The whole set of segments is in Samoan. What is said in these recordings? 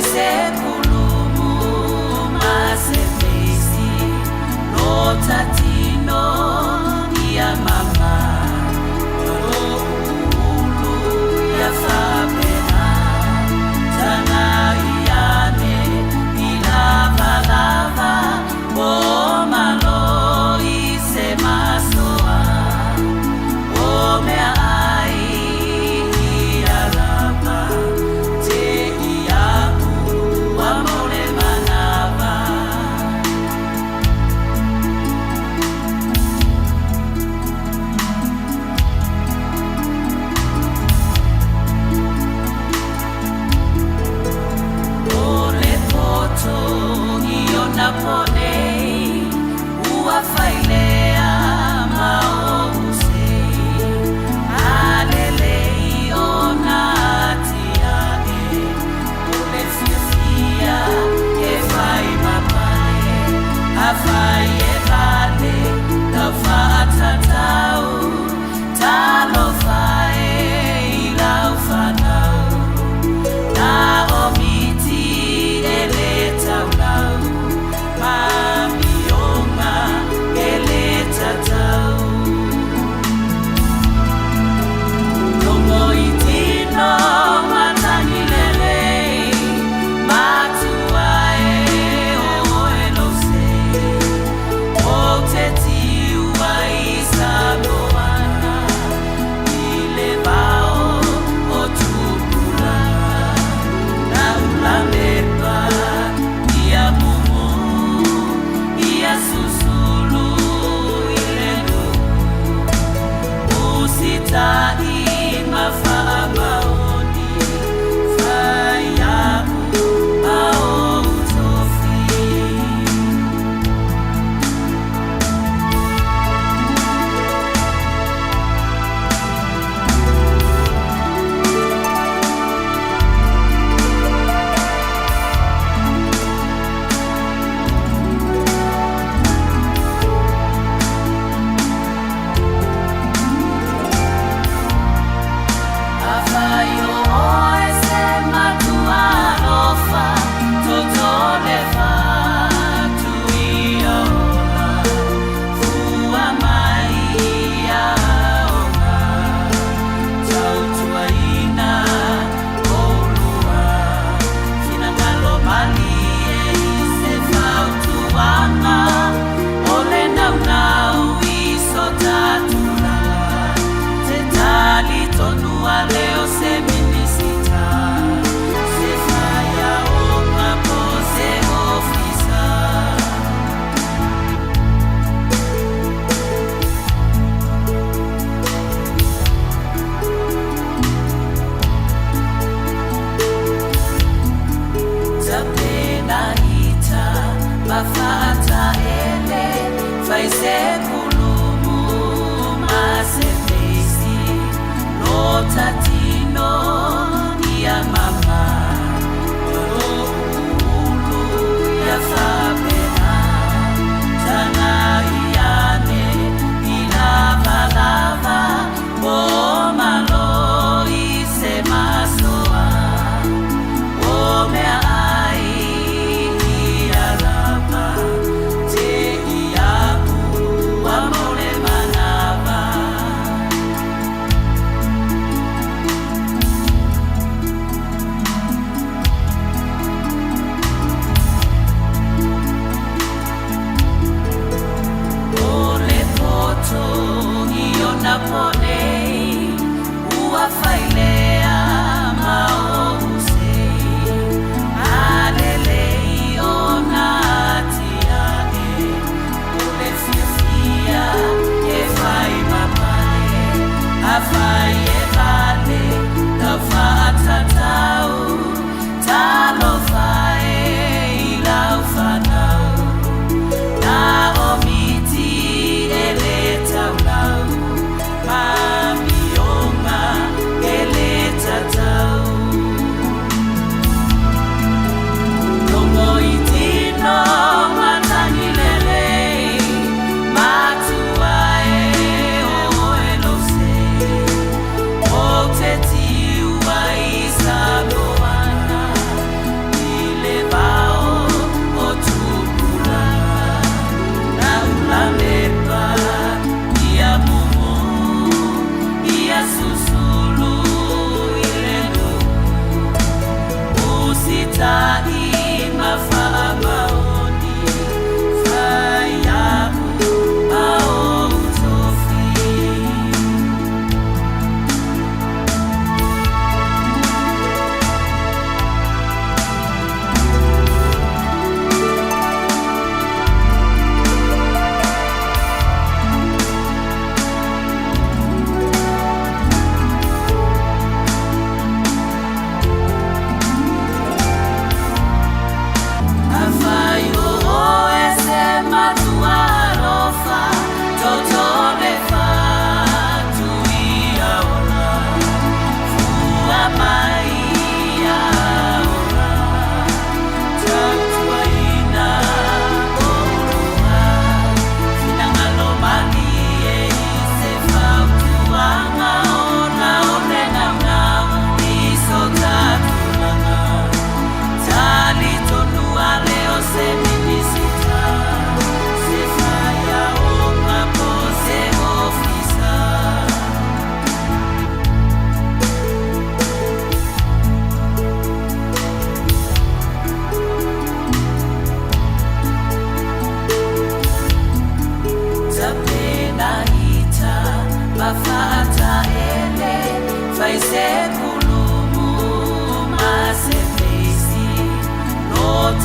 Se pulumu ma se feisi lo tatino ia mama lo ulu ia fapena tagai ane i lavalava o malo i se masoa o meaai ia lava te ia.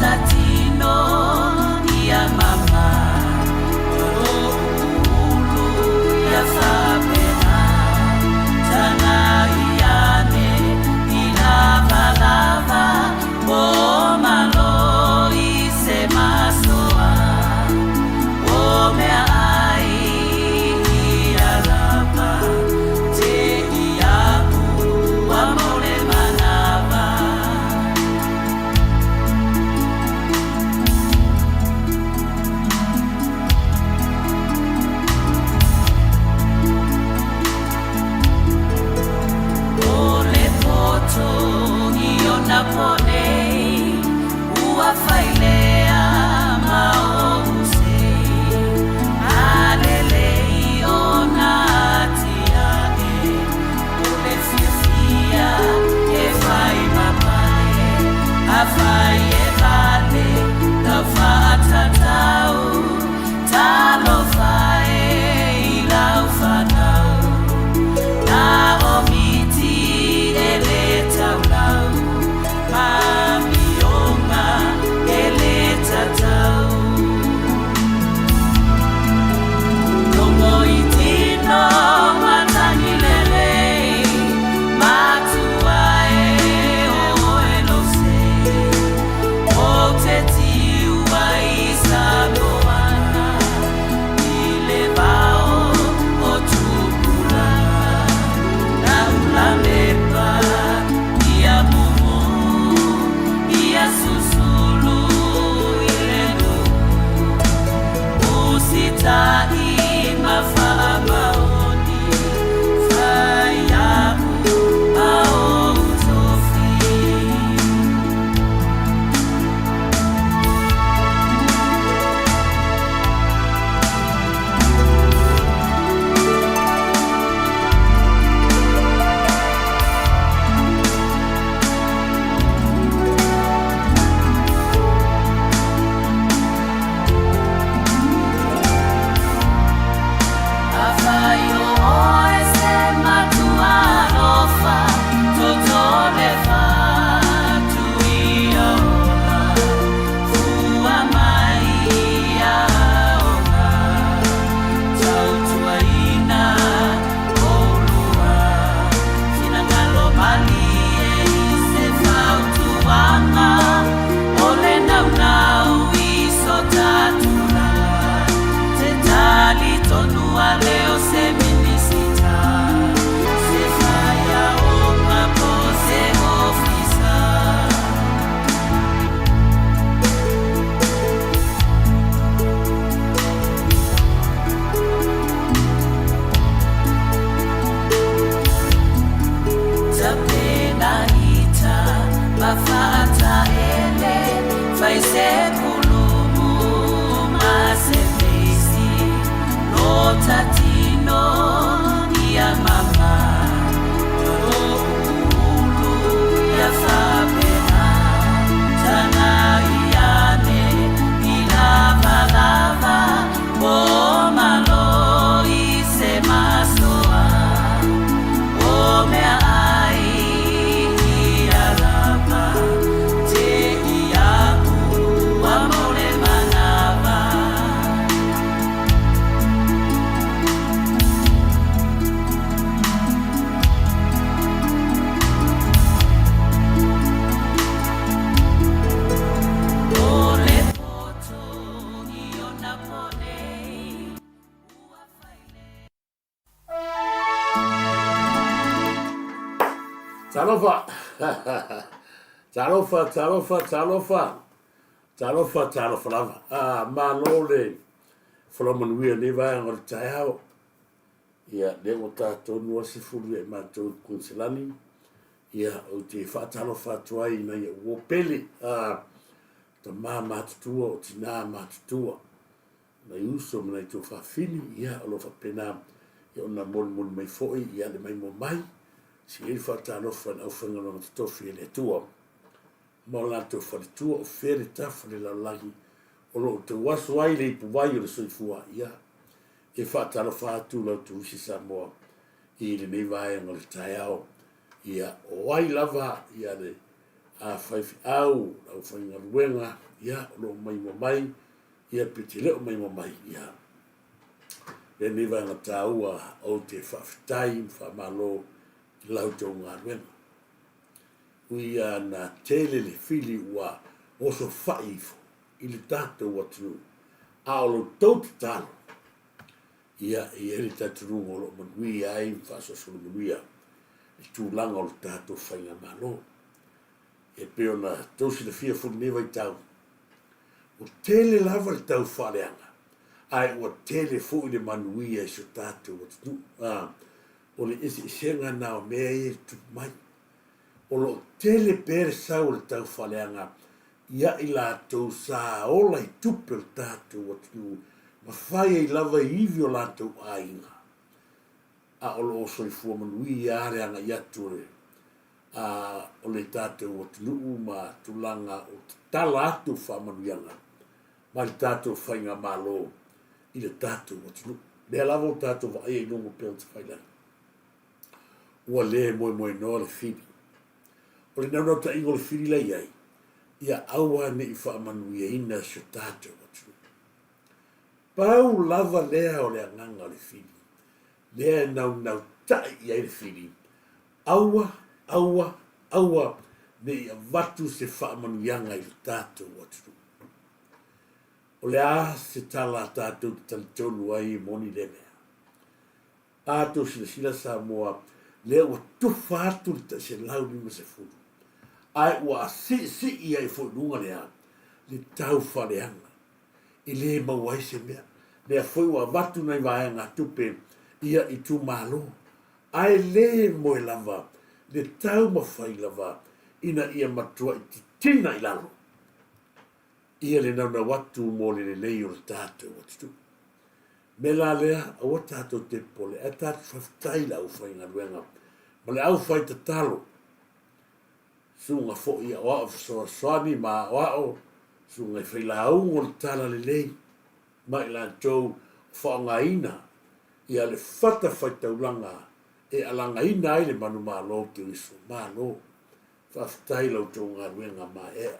tatino ia mama Ulu ia fapena Tana iane i lavalava O malo i se masoa O mea ai ia lava Te iaʻu ua mau le manawa. ʻO le poto i ona po nei, ua failea ma oʻu sei, a lelei ona atiae, o le fiafia e fai ma pale, afai e vale lau faatatau, talofa e i lau fanau. Na o miti e le taulau, ma amioga e le tatau. Logo i tino matagi lelei, matua e oe lou sei. Ou te tiu ai i Samoana, i le vao o Tupulaga. Lau lamepa ia mumu, ia susulu i le nuu. Usitaʻi ma faamaoni, fai iaʻu ma ou tofi. Afai o oe se matua alofa, toto le fatu ia ola, fua mai ia ola, tautuaina olua, finagalo malie i se fautuaga, o le naunau i so ta tulaga, te talitonu ale o se Minisita, se faiaoga po o se ofisa. Tapena ita ma faataele, fai se kulumu ma se feisi, lota tino ia mama, ulu ia fapena, tana iane i lavalava, o malo i se masoa. O mea ai ia lava, te iaʻu ua mau le manawa. ʻO le poto i ona po nei, ua failea. Talofa! Talofa, talofa, talofa! Talofa, talofa lava. Ah, malo le folau manuia i lenei vaega o le taeao. Ia, lea ua tatou 20 ia i matou i Kuiniselani. Ia, ou te faatalofa atu ai i nai au uo pele, ah, tama matutua o tinā matutua. Nai uso ma nai tuafafine, ia, o lo o faapena ona molimoli mai foi ia le maimoa mai, sili ai le faatalofa i le aufaigaluega totofi a le Atua ma o latou faletua, o fea le tafa o le lalolagi o lo o tauaso ai le ipuvai o le soifua, ia, e faatalofa atu la outou isi Samoa i lenei vaega o le taeao, ia, o ai lava ia le. a faifeau, le aufaigaluega, ia, o lo o maimoa mai, ia, pe te le o maimoa mai, ia, lenei vaega taua ou te faafetai ma faamalo i la outou galuega. Ui ia na tele le fili ua osofai ifo i le tatou atunuu, a o lo outou tatalo, ia, e i ai le talitonuga o lo o manuia ai ma faasoasola manuia le tulaga o le tatou faigamalo. E pei ona tou silafia foi i lenei vaitau, ua tele lava le tau faaleaga, ae ua tele foi le manuia i si o tatou atunuu. A, o le eseesega na o mea ia e tutupu mai. O lo o tele pea le sau o le tau faaleaga ia i latou sa ola i tupe o le tatou atunuu ma fai ai lava i ivi o latou aiga, a o lo o soifua manuia lava le agai atu o le a o le tatou atunuu ma tulaga o tatala atu faamanuiaga mai le tatou faigamalo i le tatou atunuu. Lea lava ua tatou vaaia i luga o upega tafailagi, ua le moemoenoa le fili. O le naunautaiga o le fili la i ai, ia aua ne i faamanuiaina si o tatou atunuu. Pau lava lea o le agaga o le fili, lea e naunautai i ai le fili, aua, aua, aua ne i avatu se faamanuiaga i le tatou atunuu. O le a se tala tatou te talitonu ai e moni lea mea? A tou silasila Samoa, lea ua tufa atu le tai 150, ae ua siisii ai foi i luga lea le tau faaleaga, e le maua ai se mea. Lea foi ua avatu nai vaegatupe ia itumalo, ae le moe lava le taumafai lava ina ia matuai titina i lalo ia le naunau atu mo le lelei o le tatou atunuu. Mea la lea, aua tatou te popole, ae tatou faafetai i le aufaigaluega ma le aufaitatalo, susuga foi i aoao fesoasoani ma aoao, susuga i failauga o le talalelei ma i latou o faaaogaina ia le fatafaitaulaga e alagaina ai le manumalo o Keriso. Malo faafetai i la outou galuega maeaea.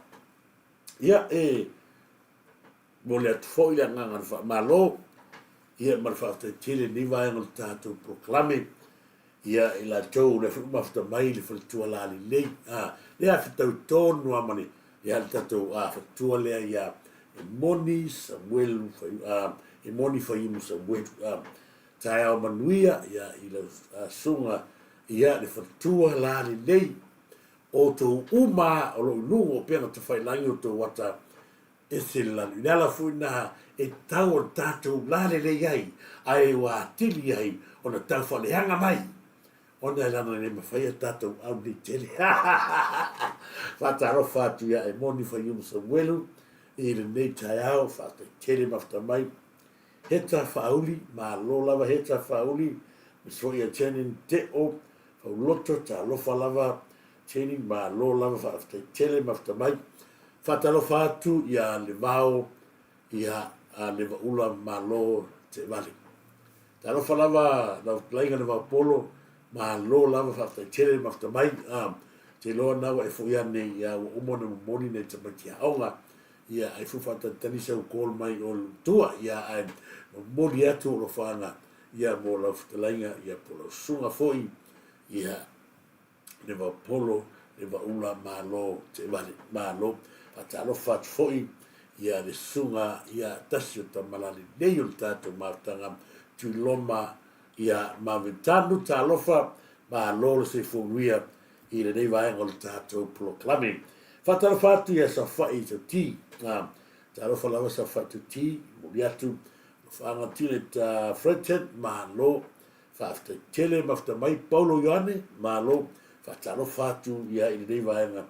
Ia, e momoli atu foi le agaga o le faamalo, ia ma le faafetai tele i lenei vaega o le tatou polokalame, ia i latou o lea foi ua mafuta mai le faletua lalelei, a, lea fetau tonu lava ma le, ia le tatou a, faletua lea ia Emoni Samuelu, a, Emoni Faiumu Samuelu, a, taeao manuia, ia, i lau susuga, ia, le faletua lalelei, outou uma o lo o i luga o upega tafailagi o outou ata ese le lalo. I le ala foi lena e tatau ona tatou lalelei ai, ae ua atili ai ona tau faaleaga mai, ona e lana le mafai a tatou au nei tele. Faatalofa atu ia Emoni Faiumu Samuelu i lenei taeao, faafetai tele mafuta mai. Heta Faauli, malo lava Heta Faauli, aemaise foi ia Jenin Teo Fauloto, talofa lava Jenin, malo lava faafetai tele mafuta mai. Faatalofa atu ia Levao, ia Levaula malo Teevale. Talofa lava lau fetalaiga Levao Polo, malo lava faafetai tele mafuta mai. Te iloa na ua e foi ane ia ua uma ona momoli nai tamaiti aoga ia ai foi faatalitali sau call mai o le matua ia ae momoli atu o alofaga ia mo lau fetalaiga ia po lau susuga foi ia le vaupolo le vaula malo teevale malo faatalofa atu foi ia le susuga ia tasi o tama lalelei o le tatou mafutaga Tuiloma ia Mavitanu talofa malo le soifua manuia i lenei vaega o le tatou polokalame. Faatalofa atu ia Safa'i Tauti, talofa lava Safa'i Tauti, momoli atu alofaaga tile ta Fredton, malo, faafetai tele mafuta mai Paulo Ioane, malo, faatalofa atu ia i lenei vaega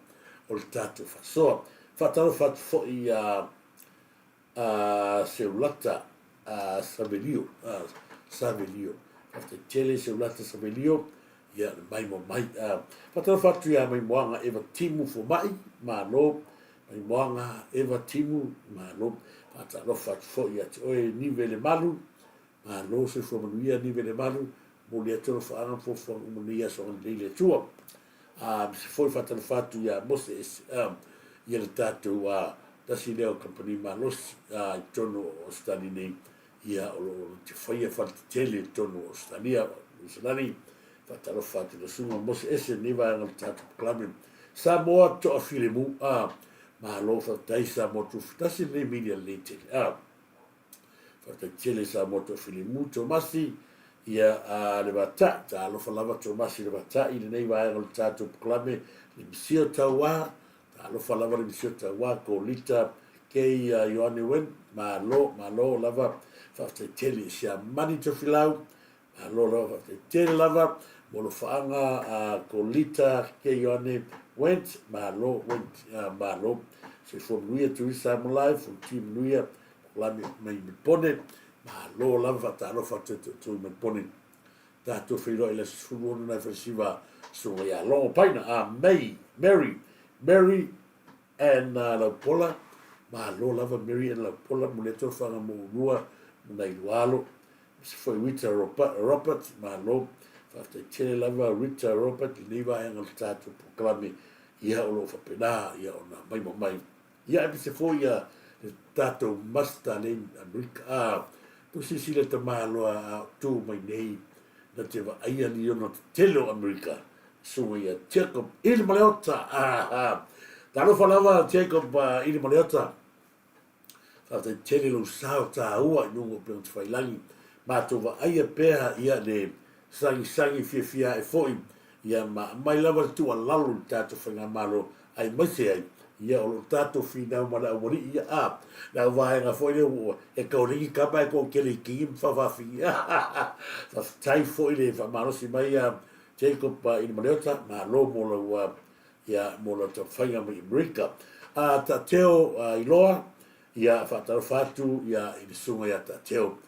o le tatou faasoa. Faatalofa atu foi ia a Seulata a Savelio, a Savelio. Faafetai tele Seulata Savelio, ia le maimoa mai. A, faatalofa atu ia Maimoaga Eva Timu Fomai, malo. Maimoaga Eva Timu, malo. Faatalofa atu foi ia te oe Nive Lemalu, malo soifua manuia Nive Lemalu, momoli atu alofaaga ma fuafuaga uma i lenei aso agalelei le Atua. Aemaise foi faatalofa atu ia Mose ia le tatou tasi lea o kamupani malosi i totonu o Ausetalia nei, ia o lo o te faia fale tetele i totonu o Ausetalia, Niu Silani. Faatalofa atu i le Susuga Mose Ese lenei vaega o le tatou polokalame. Samoa Toafilemu, malo faafetai Samoa Tuufitasi lenei media lelei tele. Faafetai tele Samoa Toafilemu Tomasi, ia a le Vata'i, talofa lava Tomasi le Vata'i i lenei vaega o le tatou polokalame, le Misio Tauā, talofa lava le Misio Tauā, Kolita K. Ioane Wen, malo, malo lava, faafetai tele i Siamani Tofilau, malo lava, faafetai tele lava mo alofaaga a Kolita K. Ioane Went, malo, Went, malo. Soifua manuia Teresa Samoa Life, Fonoti manuia, Polokalame mai Melpone, malo lava faatalofa atu e outou i Melpone. Tatou feiloai i le aso 16 nai falesiva susuga ia Logo Paina, a May, Mary, Mary and Laupola, malo lava Mary and Laupola, mo le atofaga mo ulua mo nai lualo. Aemaise foi Rita Robert, malo, faafetai tele lava Rita Robert i lenei vaega o le tatou polokalame, ia o lo o faapena ia ona mai ma mai. Ia aemaise foi ia le tatou Master lea i Amerika. A, tou silasila tamaloa a o tu mai nei na te vaaia liona tetele o Amerika, susuga ia Jacob Ilimaleota. Aha! Talofa lava Jacob Ilimaleota. Faafetai tele lou sao taua i luga o Upegatafailagi. Matou vaaia pea ia le sagisagi fiafia ae foi ia ma aumai lava le tuualalo i le tatou faigamalo aemaise ai ia o lo o tatou finau ma le aualii ia a le au vaega foi lea ua e kaulegi kama e toatele i kingi ma faafafigi. Faafetai foi le faamalosi mai ia Jacob Ilimaleota, malo mo lau ia mo lau taumafaiga mai Amerika. A Taateo Iloa, ia faatalofa atu ia i le susuga ia Taateo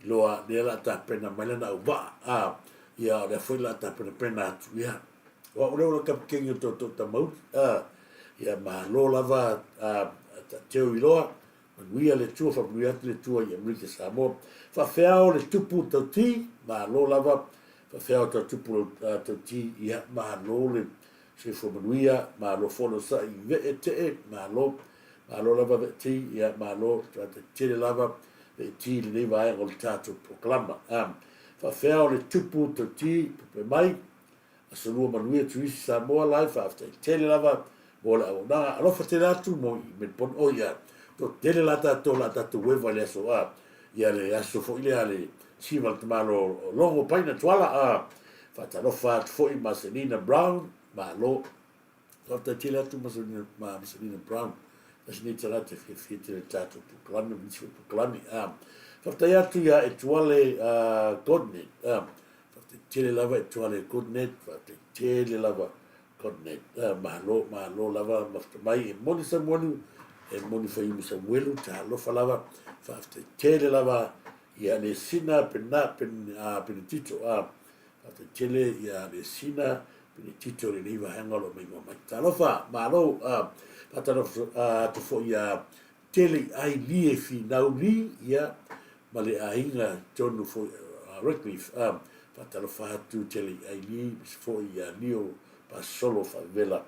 Iloa, lea la tapena mai lana auvaa, a ia o lea foi la tapenapena atu, ia o au lea o le kapikeni o tootoo tamauli, a ia malo lava a Taateo Iloa, manuia le Atua, faamanuia atu le Atua i Amerika Samoa. Faafeao le tupu tauti, malo lava, faafeao tau tupu tauti, ia malo le soifua manuia, malo foi le osa'i vee tee, malo, malo lava vee ti, ia malo, faafetai tele lava vee ti i lenei vaega o le tatou polokalama. Faafeao le tupu tauti, pupe mai, Aso Lua manuia Tuisi Samoa Live faafetai tele lava mo le auaunaga alofa tele atu mo i Melbourne oi ia to tele la tatou la tatou weva le aso a ia le aso foi lea le siva le tamalo o Logo Paina Tuala a faatalofa atu foi ma Selina Brown malo faafetai tele atu ma Selina, ma Selina Brown tasi nei tagata e fiafia tele tatou polokalame ma nisi foi polokalame a faafetai atu ia Etuale Godnet a Faafetai tele lava e Tuale Goodnet, faafetai tele lava Goodnet. Malo, malo lava mafuta mai e moni Samuelu, e moni Faiumu Samuelu, talofa lava, faafetai tele lava ia Lesina Pena, Pen, Penetito, faafetai tele ia Lesina Penetito lenei vaega o lo o maimoa mai. Talofa, malo, faatalofa atu foi ia Tele i ai li e finau li ia ma le aiga tonu foi a Redcliffe a faatalofa atu tele i ai li aemaise foi ia Leo Pasolo Faavela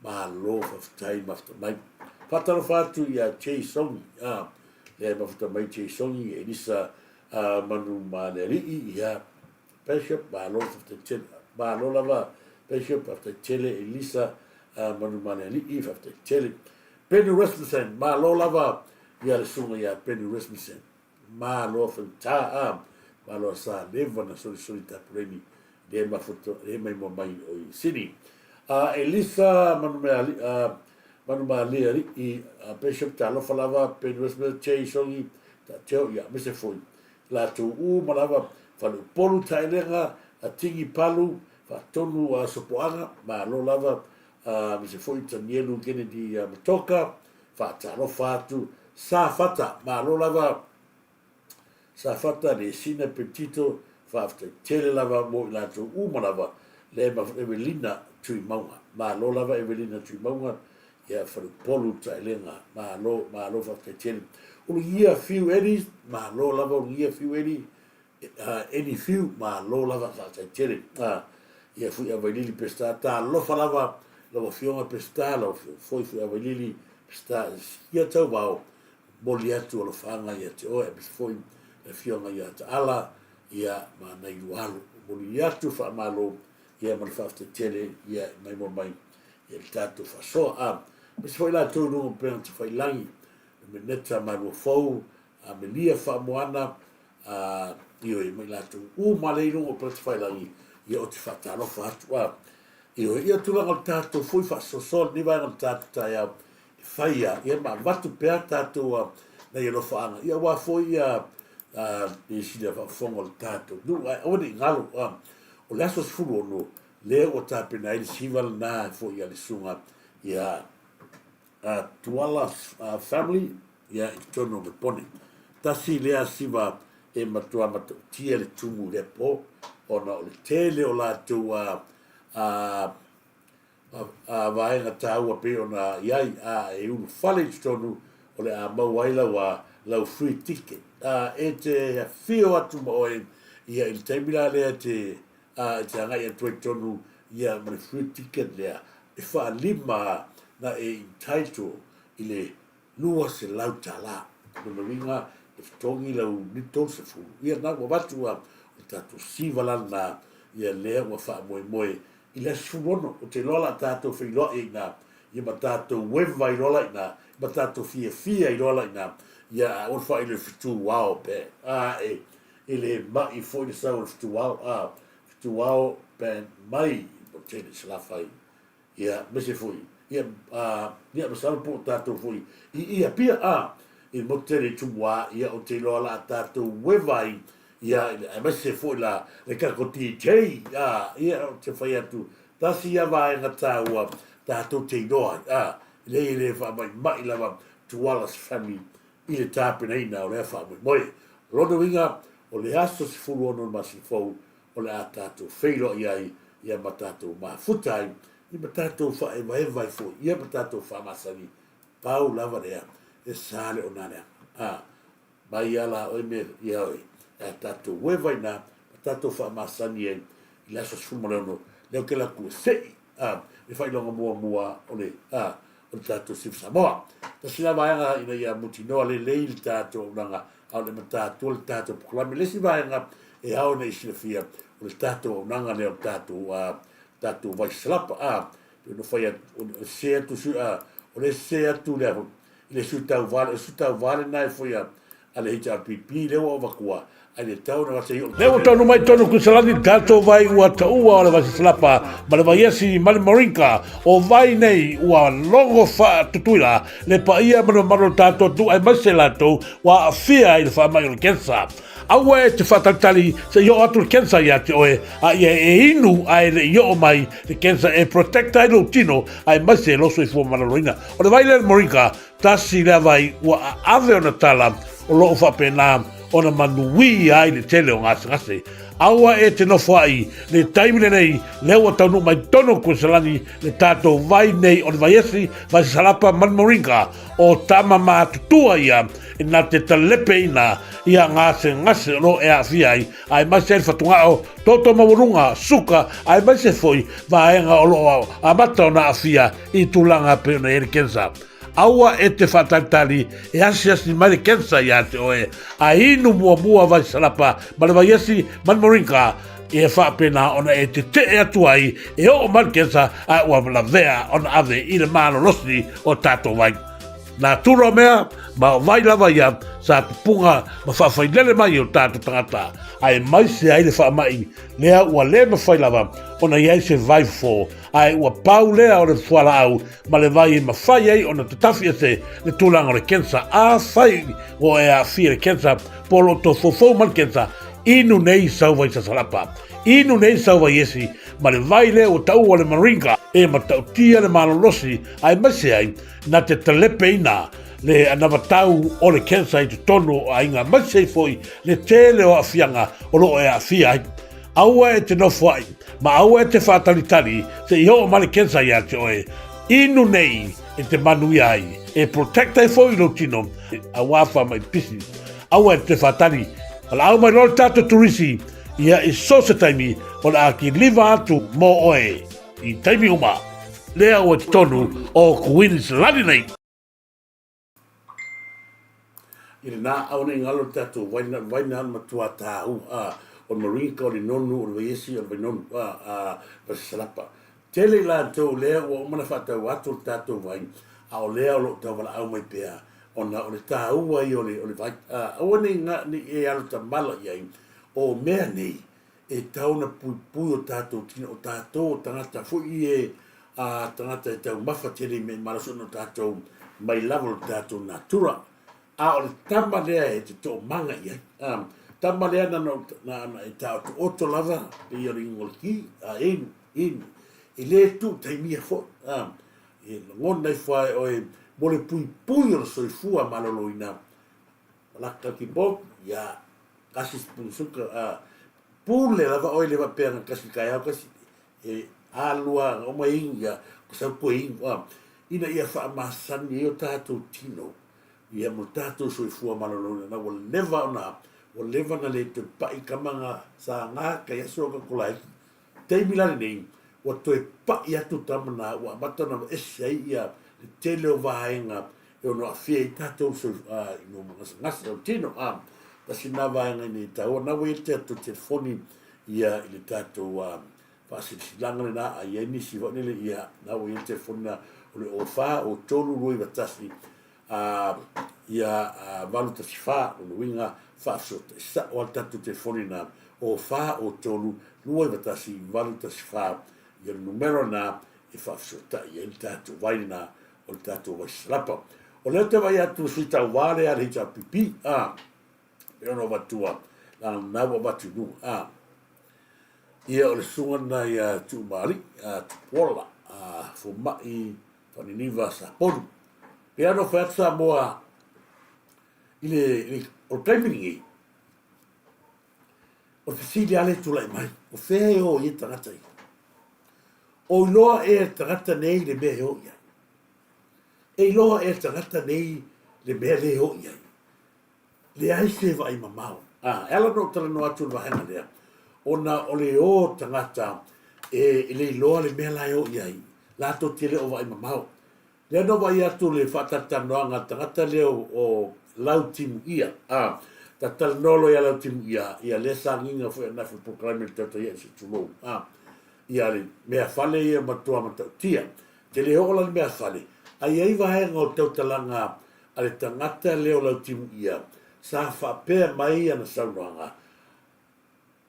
malo faafetai mafuta mai. Faatalofa atu ia Jay Songi a lea e mafuta mai Jay Songi Elisa a Manu ma le alii ia Bishop malo faafetai tele malo lava Bishop faafetai tele Elisa Manu ma le alii faafetai tele Penny Rasmussen malo lava ia le susuga ia Penny Rasmussen malo faigata a malo sa leva na solisoli tapuleni le mafuta le maimoa mai o i Sydney a Elisa Manu me ali a Manu ma le alii Bishop talofa lava Penny Rasmussen Jay Songi ta teo ia mese foi latou uma lava, Faleupolu Taelega, Atigi Palu, Faatonu a Sopoaga, malo lava, aemaise foi Tanielu Kennedy Matoka, faatalofa atu, Safata, malo lava Safata, Lesina Petito, faafetai tele lava mo i latou uma lava, le Evelina Tuimauga, malo lava Evelina Tuimauga, Ia Faleupolu Taelega, malo, malo faafetai tele. Ulugia Fiu Eddie, malo lava Ulugia Fiu Eddie, Eddie Fiu, malo lava faafetai tele. ia Fuiavailili Peseta. Talofa lava lau Afioga Peseta, lau Afioga foi Fuiavailili Peseta ia Tauvao, momoli atu alofaaga ia te oe aemaise foi le Afioga ia Taala ia ma nai lua alo. Momoli atu faamalo ia ma le faafetai tele ia mai moa mai ia le tatou faasoa. A aemaise foi latou i luga o upega tafailagi, Meneta Maluafou, Amelia Faamoana, a, ioe, ma i latou uma lea i luga o upega tafailagi, ia ou te faatalofa atu. A, ioe, ia tulaga o le tatou foi faasoasoa lenei vaega o le tatou taeao, e fai a, ia ma avatu pea tatou a, nai alofaaga, ia aua foi ia, a, le sili faafofoga o le tatou nuu, ae aua ne i galo, a, o le aso 16, lea ua tapena ai le siva lena foi a le susuga ia Tuala family ia i totonu o Mepone. Tasi lea siva e matua matautia le tumu i lea po ona o le tele o latou a a a vaega taua pei ona i ai a e ulufale i totonu o le a maua ai lau a lau free ticket a e te afio atu ma oe ia i le taimi la lea e te a e te agai atu ai totonu ia ma le free ticket lea e faalima na e entitle i le $200. Lona uiga e totogi lau 30 ia na ua avatu a o le tatou siva la lena ia lea ua faamoemoe i le aso 16. Ou te iloa la tatou feiloai ai ina ia ma tatou ueva ai loa la ina ma tatou fiafia ai loa la ina ia a ua fai le fetu ao pe a e e le mai foi le sau o le fetu ao a fetu ao band mai mo tele Salafai ia aemaise foi ia a ia masalo po o tatou foi i ia pia a i le motu tele i Tumua ia ou te iloa la a tatou ueva ai ia aemaise foi la le tatou DJ a ia ou te fai atu tasi ia vaega taua tatou te iloa ai a leai e le faamaimai lava Tuala's family i le tapenaina o lea faamoemoe. O lona uiga, o le aso 16 o le masina fou o le a tatou feiloai ai ia ma tatou mafuta ai, ia ma tatou faaevaeva ai foi, ia ma tatou faamasani, pau lava lea, e sa le onaleaga. A, mai a la oe mea ia oe, e a tatou ueva i na, ma tatou faamasani ai i le aso 16, lea ou te alu atu e sei, a, le faailoga muamua o le, a, o le tatou Sifa Samoa. Tasi la vaega ina ia mutinoa lelei le tatou auaunaga, a o le matatua le tatou polokalame. Le isi vaega e ao ona e silafia, o le tatou auaunaga lea o le tatou, uh, tatou vai salapa. A, pei ona fai atu, o le sese atu, uh, o le sese atu le, i le sui tauva, o le sui tauva lena e foi a, a le HRPP lea ua avatua ai le tau na vasa i Lea ua taunuu mai tonu Kuisalani le tatou vai ua taua o le Vaisasalapa ma le Vaiesi ma le Moringa. O vai nei ua logo faatutuila le paia ma le mamalu o le tatou atunuu aemaise latou ua aafia i le faamai o le kensa. Aua e te faatalitali se i oo atu le kensa ia te oe a ia e inu ae le i oo mai le kensa e protect ai lou tino aemaise lou soifua maloloina. O le vai lea le Moringa Tasi lea vai ua aave ona tala o loo faapena ona manuia ai le tele o gasegase. Aua e te nofoai le taimi lenei lea ua taunuu mai tonu o Kuesalani le tatou vai nei o le Vaiesi, Vaisasalapa ma le Moringa o tama matutua ia e na te talepeina ia gasegase o loo e aafia ai aemaise ai le fatugao, toto maualuga, suka aemaise foi vaega o loo amata ona aafia i tulaga pei ona i ai le kensa. Aua e te faatalitali e asiasi mai le kensa iā te oe, a inu muamua vai salapa ma le vaiesi ma le moringa, e faapena ona e tetee atu ai e oo mai le kensa a ua lavea ona ave i le malolosi o tatou vai. Nā tūroa mea, ma o vai lava ia sa pupunga ma faafailele mai e o tatou tagata, aemaise ai le faamai lea ua le mafai lava ona i ai se vai fofo, ae ua pau lea o le fualaau ma le vai e mafai ai ona tatafi ese le tulaga o le kensa. Afai ua e aafia i le kensa po o lo o tofoufou ma le kensa, inu nei sau vai sasalapa, inu nei sau vai esi, ma le vai lea ua taua o le moringa e matautia le malolosi aemaise ai na te talepeina le anavatau o le kensa i totonu o aiga aemaise ai foi le tele o aafiaga o lo o e aafia ai. Aua e te nofoai, ma aua e te faatalitali se i oo mai le kensa ia te oe. Inu nei e te manuia ai, e protect ai foi lou tino, aua faamai pisi. Aua e te faatali, valaau mai loa le tatou turisi Ia i so se taimi o le a kiliva atu mō oe i taimi uma. Lea ua i totonu o Kuiniselani nei. I lena aua nei galo le tatou vai na vai na matua tāu a o le Marinka o le Nonu o le Vaiesi o le Vainonu a a ma se Salapa. Tele i latou lea ua uma na faatau atu le tatou vai a o lea o lo o tauvalaau mai pea ona o le tāua ia o le o le vai a aua nei nga nei e alo tamala i ai o mea nei e tau na puipui o tatou tino o tatou o tagata foi e a tagata e taumafa tele i mea i malosi ona o tatou mai lava o le tatou natura. A o le tama lea e te toomaga i ai. A, tama lea na, na, na, e taotooto lava, pei o le ingoa o le ki, a inu, inu. E le tuu taimia foi. A, e lagona ifo lava e oe mo le puipui o le soifua maloloina. Malaka ki bo, ia, kasi sipuni suka, a, pule lava oe le faapea na kasi taeao kasi e alua na uma inu ia ko sau koe inu a ina ia faamasani ai o tatou tino ia mo tatou soifua maloloina na ua leva ona ua leva na le toe pa'i kama nga sa nga kai aso ka kolaiki taimi la lenei ua toe pa'i atu tama na ua amata ona ese ai ia le tele o vaega e ono aafia ai tatou i no magasegase o tino a tasi na vaega ina ia taua na ua i ai le tatou telefoni ia i le tatou faasilasilaga lena a i ai nisi foi lele ia na ua i ai le telefoni na o le 04 o 3 2 9 1 ia 8 1 4 o lona uiga faafesootai sao lava le tatou telefoni na 04 o 3 2 9 1 8 1 4 ia le numera na e faafesootai ai le tatou vai lena o le tatou vai salapa. O lea ou te vaai atu i le sui tauva lea a le HRPP, a, e ono avatua, leaga lena ua avatu i luga, a. Ia o le susuga lena ia Tuumaali'i, a Tupuola, a Fomai Faaniniva Sapolu. Pei lava ona ou fai atu Samoa i le, i le, o le taimi lenei, o le fesili lava lea e tulai mai, o fea e o i ai tagata ia? O iloa ea e le tagata nei le mea e o i ai? E iloa ea e le tagata nei le mea lea e o i ai? Leai se vaai mamao. A, e ala ona ou talanoa atu i le vaega lea, ona o le o o tagata e, e le iloa le mea la e o i ai, latou te le o vaai mamao. Lea na ou vaai atu i le faatalatalanoaga a le tagata lea o, o Lautimuia, a, talatalanoa loa ia Lautimuia, ia lea sa agiga foi ananafi i le polokalame i le Tautaia i se tulou, a, ia le meafale ia matua matautia. Te le oo la le meafale, a i ai vaega o tautalaga a le tagata lea o Lautimuia sa faapea mai ana saunoaga,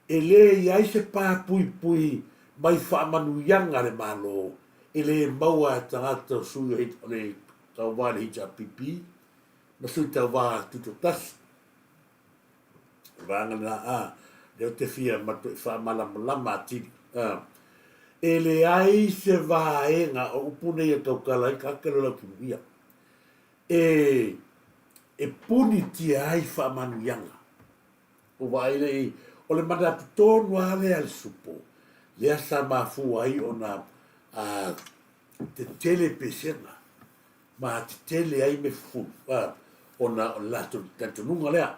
e le i ai se pā puipui mai faamanuiaga a le Malo e le maua e tagata o sui o le tauva i le HRPP ma sui tauva tutoatasi. O le vaega lena, a, lea ou te fia matuai faamalamalama atili. A, e leai se vaega o upu nei e tautala ai tagata lea o Lautimuia e, e punitia ai faamanuiaga. Ua vaai lea i, o le manatu tonu lava lea a le supo, lea sa mafua ai ona a, tetele pesega ma tetele ai mea fufulu, a, ona o le latou talitonuga lea.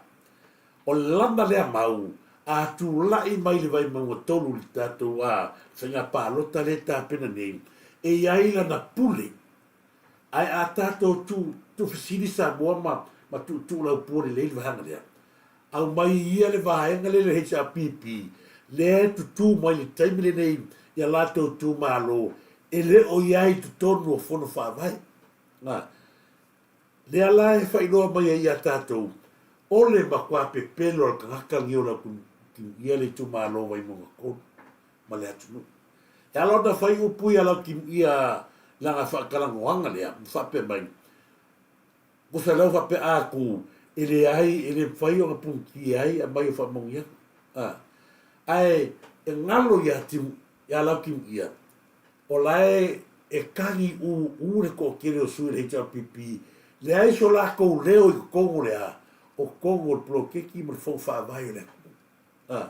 O le lana lea mau, a tulai mai le Vaimauga 3 i le tatou a, faiga palota lea e tapena nei, e i ai lana pule. Ae a tatou tu, tuufesili Samoa ma, ma tuutuulaupua lelei le vaega lea, aumai ia le vaega lea i le HRPP, lea e tutū mai i le taimi lenei i a latou itumalo, e le o i ai i totonu o Fono Faavae. Na, lea la e faailoa mai ai ia tatou, o le matua pepelo a le tagata lenei o Laukimuia le itumalo o Vaimauga 3 ma le atunuu. E ala ona fai upu ia Laukimuia lana faatalanoaga lea, ma faapea mai, Tusa lea ua faapea atu, e leai, e le mafai ona punitia ai aumai o faamanuiaga. A, ae e galo ia Timu, ia Lautimuia, o la e e tagi ū le toatele o sui o le HRPP, leai so latou leo i totonu o le a, o totonu o le poloketi ma le fono faavae o le atunuu. A,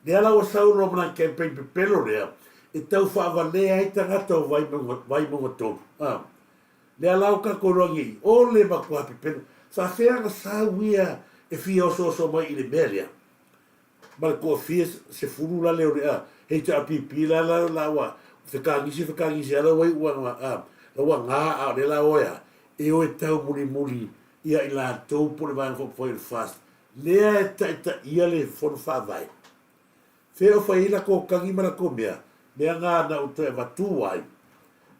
lea la ua sau loa ma lana campaign pepelo lea, e tau faavalea ai tagata o Vaimauga, Vaimauga 3. A, Lea la o tatou iloa nei, o le matua pepelo. Faafefea ona sau ia e fia osooso mai i le mea lea? ma le toafia 10 la lea o le a HRPP la la la ua fekagisi fekagisi a la ua iu a la ua ga a o lea la o e a e o e taumulimuli ia i latou po o le Vaega Faaupufai o le FAST lea e taitaia le Fono Faavae. Fea o fai ai latou tagi ma latou mea, mea na na ou toe avatu ai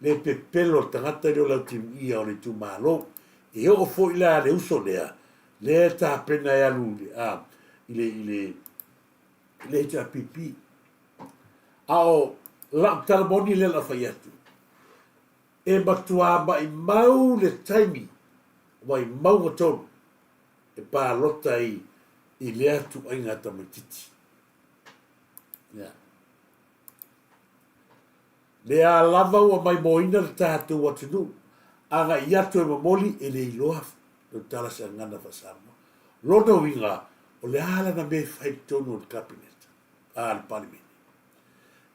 le pepelo o le tagata lea o Lautimuia o le itumalo. E oo foi la le uso lea, lea e tapena e alu i le, a, i le, i le, i le HRPP. A o lau tala moni lea la fai atu, e matua maimau le taimi Vaimauga 3 e palota ai i lea ituaiga tamaititi. Yeah. Lea lava ua maimoina le tatou atunuu, agai atu e momoli e le iloa le tala se gagana faa-Samoa. Lona uiga, o le a lana mea e fai i totonu o le Kapeneta, a le Palemene?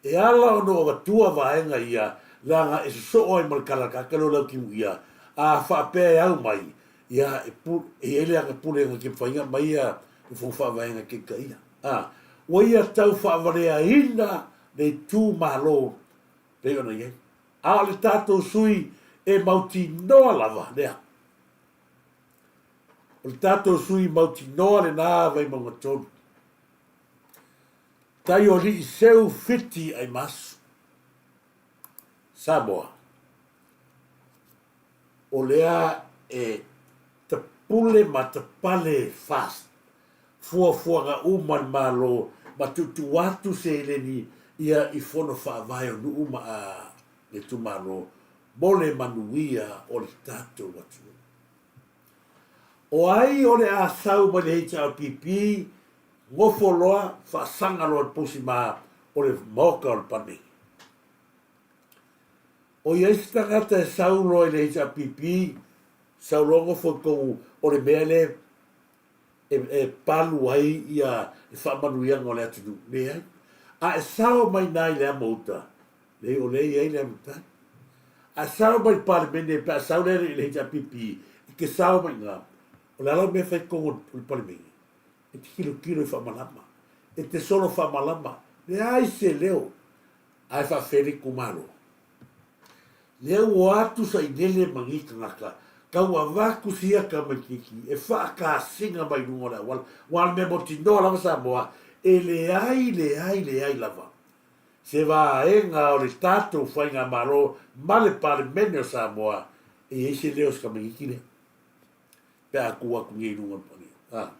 E ala ona ou avatua vaega ia leaga e sosoo ai ma le kalakaka lea o Laukimuia, a faapea e au mai, ia e pu, e i ai le aga pulega ke mafai ona aumai ia le fono faavaega e keikaia. A, ua ia tau faavaleaina le itumalo pei ona i ai. A o le tatou sui e mautinoa lava lea. O le tatou sui mautinoa lena Vaimauga 3. Tai o alii seu Fiti Aimasu. Samoa. O lea e tapule ma tapale fast fuafuaga uma a le Malo ma tuutuu atu seleni ia i fono faavae o nuu ma le itumalo mo le manuia o le tatou atunuu. O ai o le a sau mai le HRPP Nofo loa, faasaga loa le posi ma o le maoka o le Palemene. O i ai se tagata e sau loa i le HRPP, sau loa nofo i totonu o le mea lea e, e palu ai ia le faamanuiaga o le atunuu. Leai. A e sao mai na i le amo uta, leai o lea e i ai le amo tai. A e sao mai i le Palemene, pe a sau lea i le HRPP, e te sao mai i ina, o le a lau mea e fai i totonu o le Palemene? E te tilotilo i faamalama, e te solo faamalama, leai se leo, ae faafefea le itumalo. Lea ua atu sailele ma nei tagata, tau avatu sia tamaititi e faakasina mai luga o le auala, aua o le mea mautinoa lava Samoa, e leai, leai, leai lava se vaega o le tatou faigamalo ma le Palemene o Samoa e i ai se leo o se tamaititi lea. pe a tu atu nei i luga o le pali. A.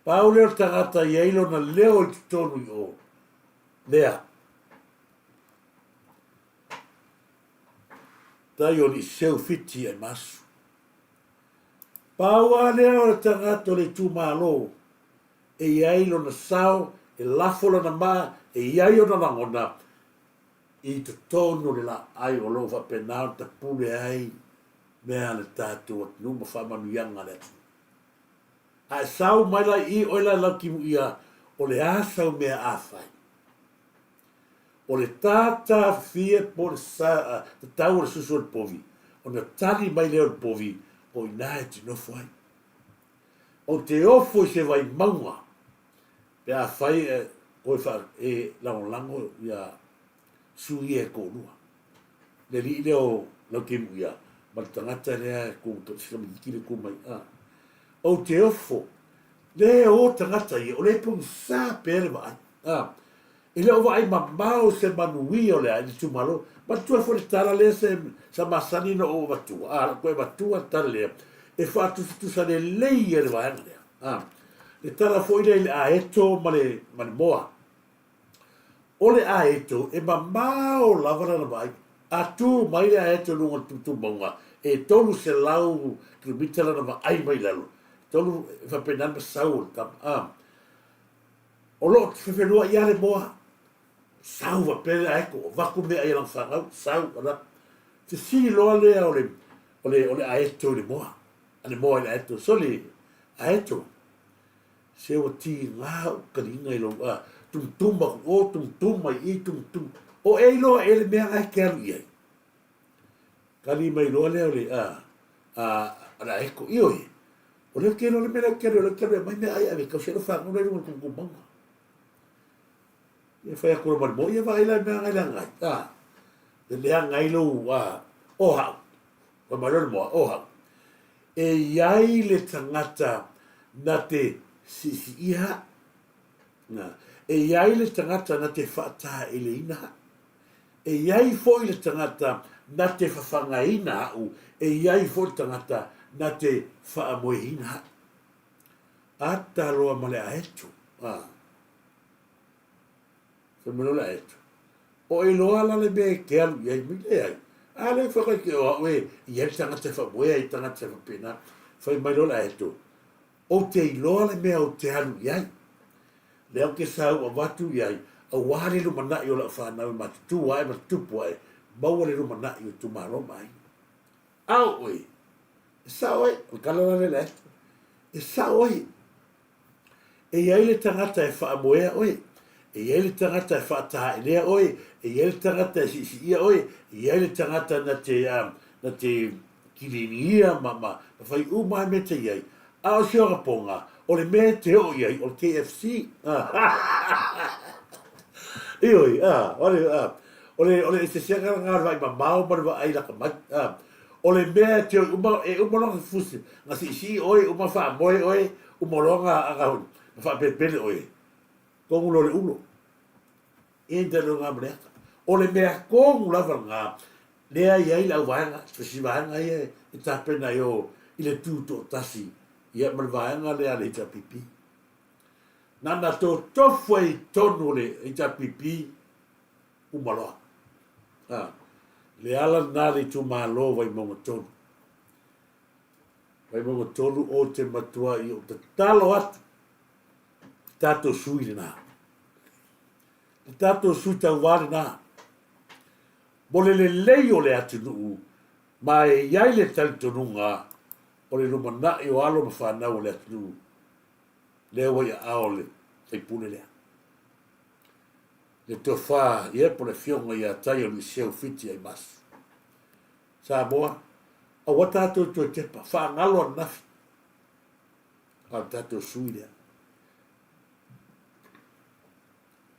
Pau lea o le tagata i ai lona leo i totonu i o. Lea. Tai o Liseu Fiti ai masu. Pau a lea o le tagata o le itumalo e i ai lona sao, e lafo lana maa, e i ai ona lagona i totonu o le laai o lo o faapena ona tapule ai mea a le tatou atunuu ma faamanuiaga a le atunuu. A e sau mai la i i oe la e Lautimuia, o le a sau mea a fai? O le tātā fie po o le sa, tatau o le susu o le povi, ona tali mai lea o le povi, o i ina e te nofo ai. Ou te ofo i se vaimauga, pe a fai e koe fa, e lagolago ia sui ia e toalua. Le alii lea o Lautimuia ma le tagata lea e ku, si tamaititi lea e ku mai, a. Ou te ofo, le o tagata ia, o lea e pogisa pea le vaai, a. E le o vaai mamao se manuia o le a i le itumalo. Manatua foi le tala lea se, sa masani ona ou avatua, a, lau toe avatua le tala lea, e faatusatusa lelei ai le vaega lea, a. Le tala foi lea i le aeto ma le, ma le moa. O le aeto, e mamao lava lana vaai. A tu mai le aeto i luga o le tumauga, e 300 kilomita lana vaai mai lalo. Tolu, e faapena le masau o le tama. A, o lo o fefeluai lava le moa. Sau faapea le aeto, avatu meaai a lana fanau, sau, ala. Fesili loa lea o le, o le, o le aeto i le moa. A le moa i le aeto, sole, aeto, Se ua tiga ou taliga i lou a, tumtum aku i o, tumtum mai i, tumtum. O e iloa ea le mea na e te alu i ai? Tali mai loa lea o le a, a, a le aeko, ioe, o lea ou te iloa le mea lea ou te alu ai, o lea ou te alu e aumai meaai e ave e tausi ai lau fanau la i luga o le tumtum mauga. Ia fai atu loa ma le moa, ia vaai la i le mea leaga ai, a, le leaga ai lou, a, o hau. Fai mai loa le moa, o hau. E i ai le tagata na te siisiia hau. Na, e i ai le tagata na te faataeleina hau. E i ai foi le tagata na te fafagaina au, e i ai foi le tagata na te faamoeina au. Ata loa ma le aeto, a. Fai mai loa le aeto, O e iloa la le mea e te alu i ai, mai leai. A lea e fai te o au e i ai le tagata e faamoea i tagata e faapena. Fai mai loa le aeto, Ou te iloa le mea ou te alu i ai. Lea ou te sau avatu i ai, aua le lumanai o lau fanau e matutu ae ma tutupu ae, maua le lumanai o itumalo ma aiga. Ao oe! E sao ai, o le tala la lea le aeto. E sao ai. E i ai le tagata e faamoea oe, e i ai le tagata e faataelea oe, e i ai le tagata e siisiia oe, e i ai le tagata na te, na te kilinigia ma, ma, ma fai uma lava mea te i ai. A o si ona poga, o le mea e te oo i ai, o le KFC. Ioe, a, o le, a, o le, o le eseesega lena o le vaai mamao ma le vaai lata mai. A, o le mea e te o i uma, e uma loa ona fusi, na siisii oe, uma faamoe oe, uma loa na, na, na faapelepele oe, tonu loa le ulo. E nda loa ma le ata. O le mea tonu lava lena, lea e i ai le auvaega, si vaega ia e tapena i o i le tutoatasi, ia ma le vaega lea a le HRPP. Nana totofu ai i totonu o le HRPP, uma loa. A, le ala lena le itumalo Vaimauga 3. Vaimauga 3 o te matua i ou tatalo atu le tatou sui lena. Le tatou sui tauvā lena. Mo le lelei o le atunuu ma e i ai le talitonuga o le lumanai o alo ma fanau o le atunuu lea ua i aao o le faipule lea. Le tofa ia po le afioga ia Taioliseu Fiti Aimasu. Samoa, aua tatou toe tepa, faagalo ananafi, a o le tatou sui lea.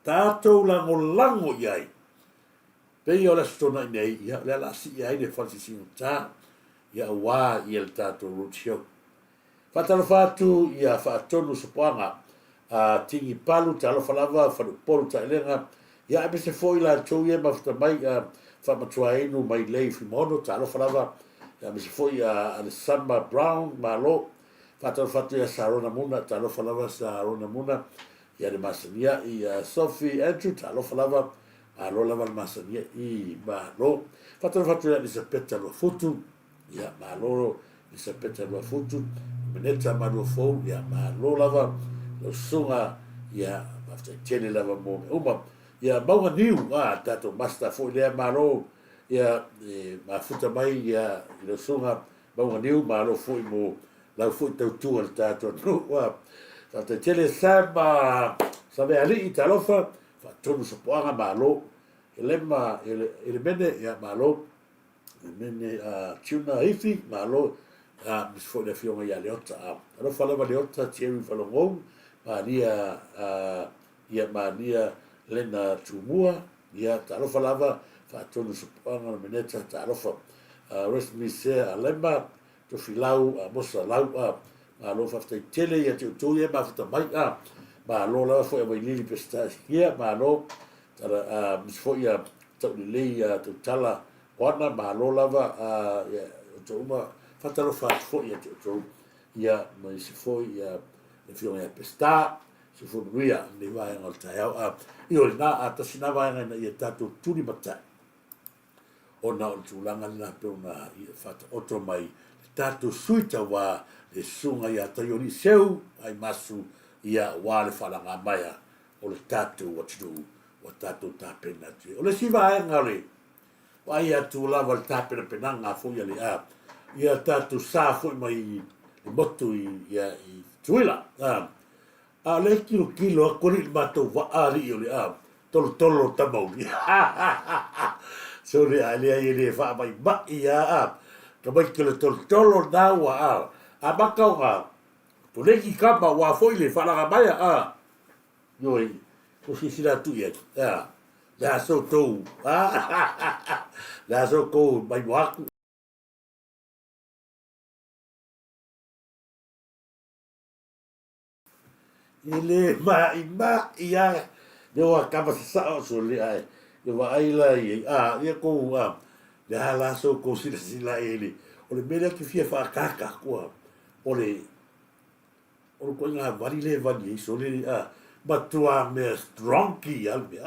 Tatou lagolago i ai, pei o le Aso Toonai nei, ia, o le a o le a sii ai le fale sisigata, ia aua ia le tatou road show. Faatalofa atu ia Faatonu Sopoaga, a Tigi Palu, talofa lava, Faleupolu Taelega, ia aemaise foi latou ia e mafuta mai, a Faamatuainu Mailei Fuimaono, talofa lava, ia aemaise foi a Alesama Brown, malo. Faatalofa atu ia Sarona Muna, talofa lava Sarona Muna, ia le masania'i ia Sophie Andrew, talofa lava, malo lava le masania'i, malo. Faatalofa atu ia Elisapeta Luafutu, Ia, malo Elisapeta Luafutu, Meneta Maluafou, ia, malo lava lau susuga, ia, faafetai tele lava mo mea uma. Ia, Mauga Niu, a, le tatou master foi lea, malo, ia, e mafuta mai, ia, i lau susuga Mauga Niu, malo foi mo lau foi tautua i le tatou atunuu, a. Faafetai tele Sam, Savealii, talofa, faatonu Sopoaga, malo. Elema, Elemene, ia, malo. Mene a Tuna Ifi, malo, a aemaise foi le afioga ia Leota. A, alofa lava Leota, Jerry Falogou, Maria, a, ia Maria Lena Tumua, ia talofa lava, faatonu Sopoaga le Meneta, talofa. A, Rest Misea Alema, Tofilau, Amosa Lau, a, malo faafetai tele ia te outou ia e mafuta mai, a, malo lava foi a Vailili Peseta Esikia, malo, tala, a, aemaise foi ia Taulelei ia Tautala Moana, malo lava ia outou uma, faatalofa atu foi ia te outou, ia ma isi foi ia le afioga ia Peseta, soifua manuia i lenei vaega o le taeao. A, ioe, na, a tasi na vaega ina ia tatou tulimatai, ona o le tulaga lena pei ona faataoto mai le tatou sui tauva le susuga ia Taiolii Seu Aimasu, ia aua le faalagamaea o le tatou atunuu ua tatou tapena atu ai. O le isi vaega o le vaai atu lava le tapenapenaga foi a le a ia tatou sa foi mai le motu i ia i Tutuila. A, a o lea e tilotilo atu alii le matou vaa alii o le a tolotolo o Tamauli. Sole a leai e le faamaimai a a tamaiti o le tolotolo lena ua a amata ona tuleki kama ua foi le faalagamaea a. Ioe. Ua silasila atu i ai, ea, le a so tou, le a so kou maimoa atu. E le maʻimaʻi a le oa kama sasao sole ae e vaai la i ai a ia kou a le a la so kou silasila i ai le o le mea lea ke fia faakaka aku a o le o le koiga vali le vali ai sole a matua mea strong ki a le mea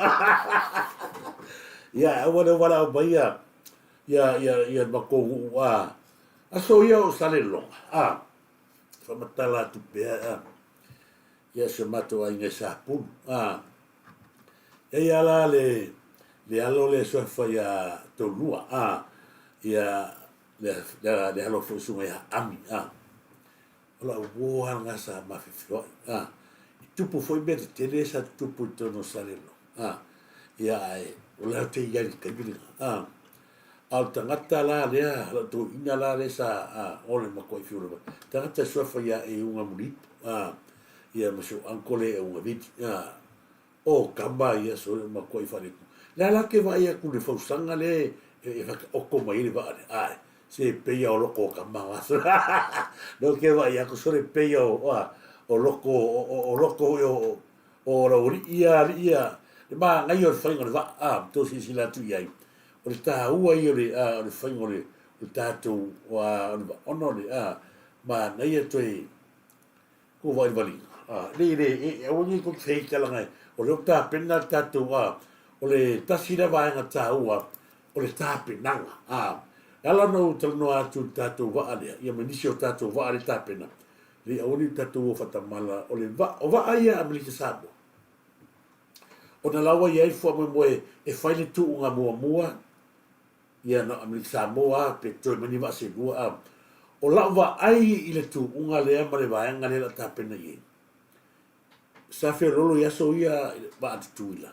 ia aua le walaʻau mai ia ia ia ia makou nuu a aso ia o Salelologa a Faamatala atu pea a ia si o matou aiga i Sapulu. A ia ia la le le alo lea e suafa ia Toulua a ia le le, le alo foi susuga ia Ami a o lau uo lava lena sa mafefeoai a i tupu foi mea tetele sa tutupu i totonu o Salelologa a ia ae o le te i ai i le taimi lena a A o le tagata la lea, lau toeaina la lea sa o le matuai fiu lava, tagata e suafa ia Euga Mulipo, a, ia ma si ou uncle ia Euga Vili, a, o tama ia sole o matuai faaletu. Le a la ke vaai atu i le fausaga lea e whakaoko mai ai le vaa lea, ae, se peia o loko o tama la. Lea ke vaai atu sole peia o, a, o loko, o loko hoi o, o lau alii ia, alii ia, le manaia o le faiga o le vaa, a, tou silasila atu i ai. O le taua ia o le, a, o le faiga o le, o le tatou, a, o le vaa, ona o le, a, manaia toe ua vaai valiga. A, le, le, e, aua nei tou te heitalaga o lea ua tapena le tatou, a, o le tasi lea vaega taua, o le tapenaga. A, e ala ona ou talanoa atu i le tatou vaa lea, ia ma nisi o tatou vaa lea e tapena, le aua nei tatou o faatamala, o le vaa, o vaa ia a Amerika Samoa. Ona la ua i ai le faamoemoe e fai le tuuga muamua, ia na o Amerika Samoa pe toe mai ni vaa se lua. A o lau vaai i le tuuga lea ma le vaega lea o le a tapena i ai, sa feoloolo i aso ia vaa Tutuila.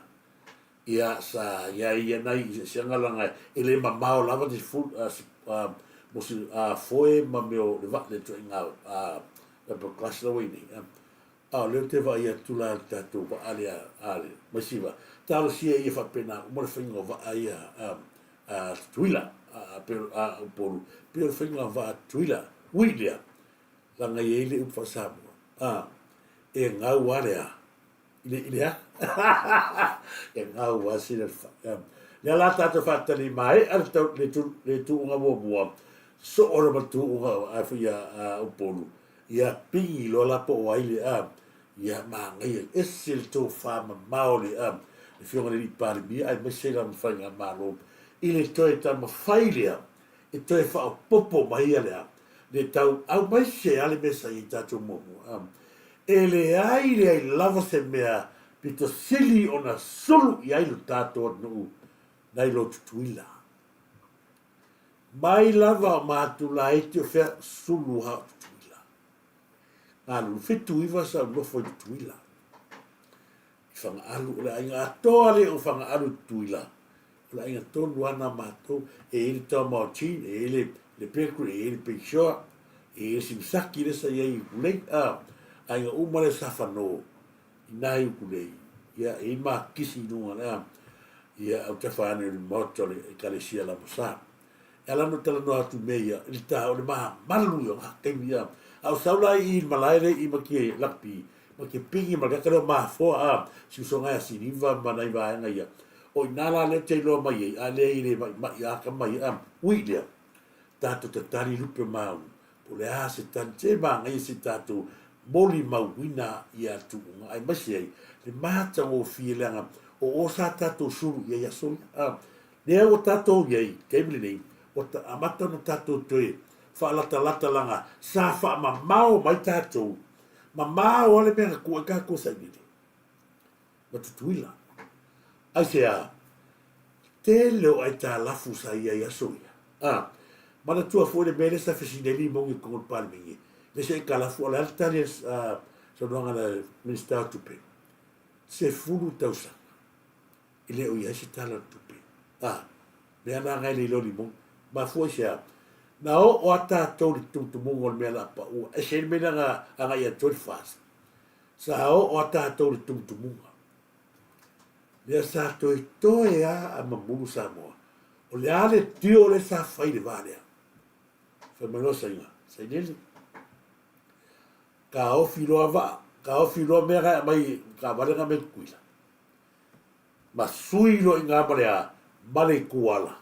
Ia sa i ai ia nai eseesega leaga e le mamao lava ni mo se foe ma mea o le vaa le ituaiga upper class la ua i nei. A o lea ou te vaai atu la i le tatou vaa lea a le ma isi vaa, talosia ia faapena uma le faiga o vaa ia a Tutuila, a Upolu, pei o le faiga o vaa a Tutuila. Ui lea, leaga e i ai le upu faa-Samoa, a, e gau lava le a, i le, i le a? E gau lava sina le fai. Lea la tatou faatali maea le, tau, le, tu, le tuuga muamua, soo lava le tuuga a foi a Upolu, Ia pigi loa la po o ai le a, ia manaia, ese le tofa mamao le a, le Afioga i le Alii Palemia aemaise lana faigamalo i le toe taumafai lea e toe faaopoopo mai ia le a, le tau aemaise lava le mea sa i ai tatou muamua a. E leai leai lava se mea pito sili ona sulu i ai lo tatou atunuu nai lo Tutuila. Mai lava o matou laiti o fea sulu ha o Tutuila. Galulu 79 sa ou nofo i Tutuila. I Fagaalu, o le aiga atoa lea o Fagaalu i Tutuila. O le aiga tonu lava na matou. E i ai le Tama o Jean, e i ai le, le Bakery, e i ai le Beishoa, e i ai le Simisaki lea sa i ai i Ukulei. A, aiga uma lea sa fano i nā i Ukulei. Ia, e i ai makisi i luga lea. Ia, au tafa ane o le maota o le Ekalesia Lamosa. E ala ona talanoa atu i mea ia, i le ta o le mamalu ia o ngā taimi ia. A o sau la i i le malae lea i ma ke rugby, ma ke pingi ma le kaka lea o mafoa a, si usoga ia Siliva ma nai vaega ia. O inā la lea te iloa mai ai, a lea i le maʻimaʻi a ka mai a, ui lea, tatou tatali lupe maunu, Po o le a se tali, se manaia se tatou molimauina ia tuuga aemaise ai le matagofie leaga o o sa tatou sulu i ai aso ia. A, lea ua tatou i ai i taimi lenei, ua amata ona tatou toe faalatalata leaga sa faamamao mai tatou, mamao lava le mea na tuu ai tatou sailele ma Tutuila. Aisea? Tele o aitalafu sa i ai aso ia. A, manatua foi le mea lea sa fesili ai Limoni i totonu o le Palemene, le isi aitalafu, o le a le tali a saunoaga a le Minisita o Tupe? 10 tausaga e le o i ai se tala o le tupe. A, mea na na e le iloa Limoni. Mafua i se a? Na oo a tatou i le tumutumuga o le mea la paua. Ese ai le mea lea na agai atu ai le FAST. Sa oo a tatou i le tumutumuga. Lea sa toetoe a a mamulu Samoa. O le a le tio lea sa fai i le va lea? Fai mai loa Saiga, Sailele. Taofi loa vaa, taofi loa mea na e aumai i taavale na aumai i Tutuila. Ma sui loa i ina ma le a, ma le ituala.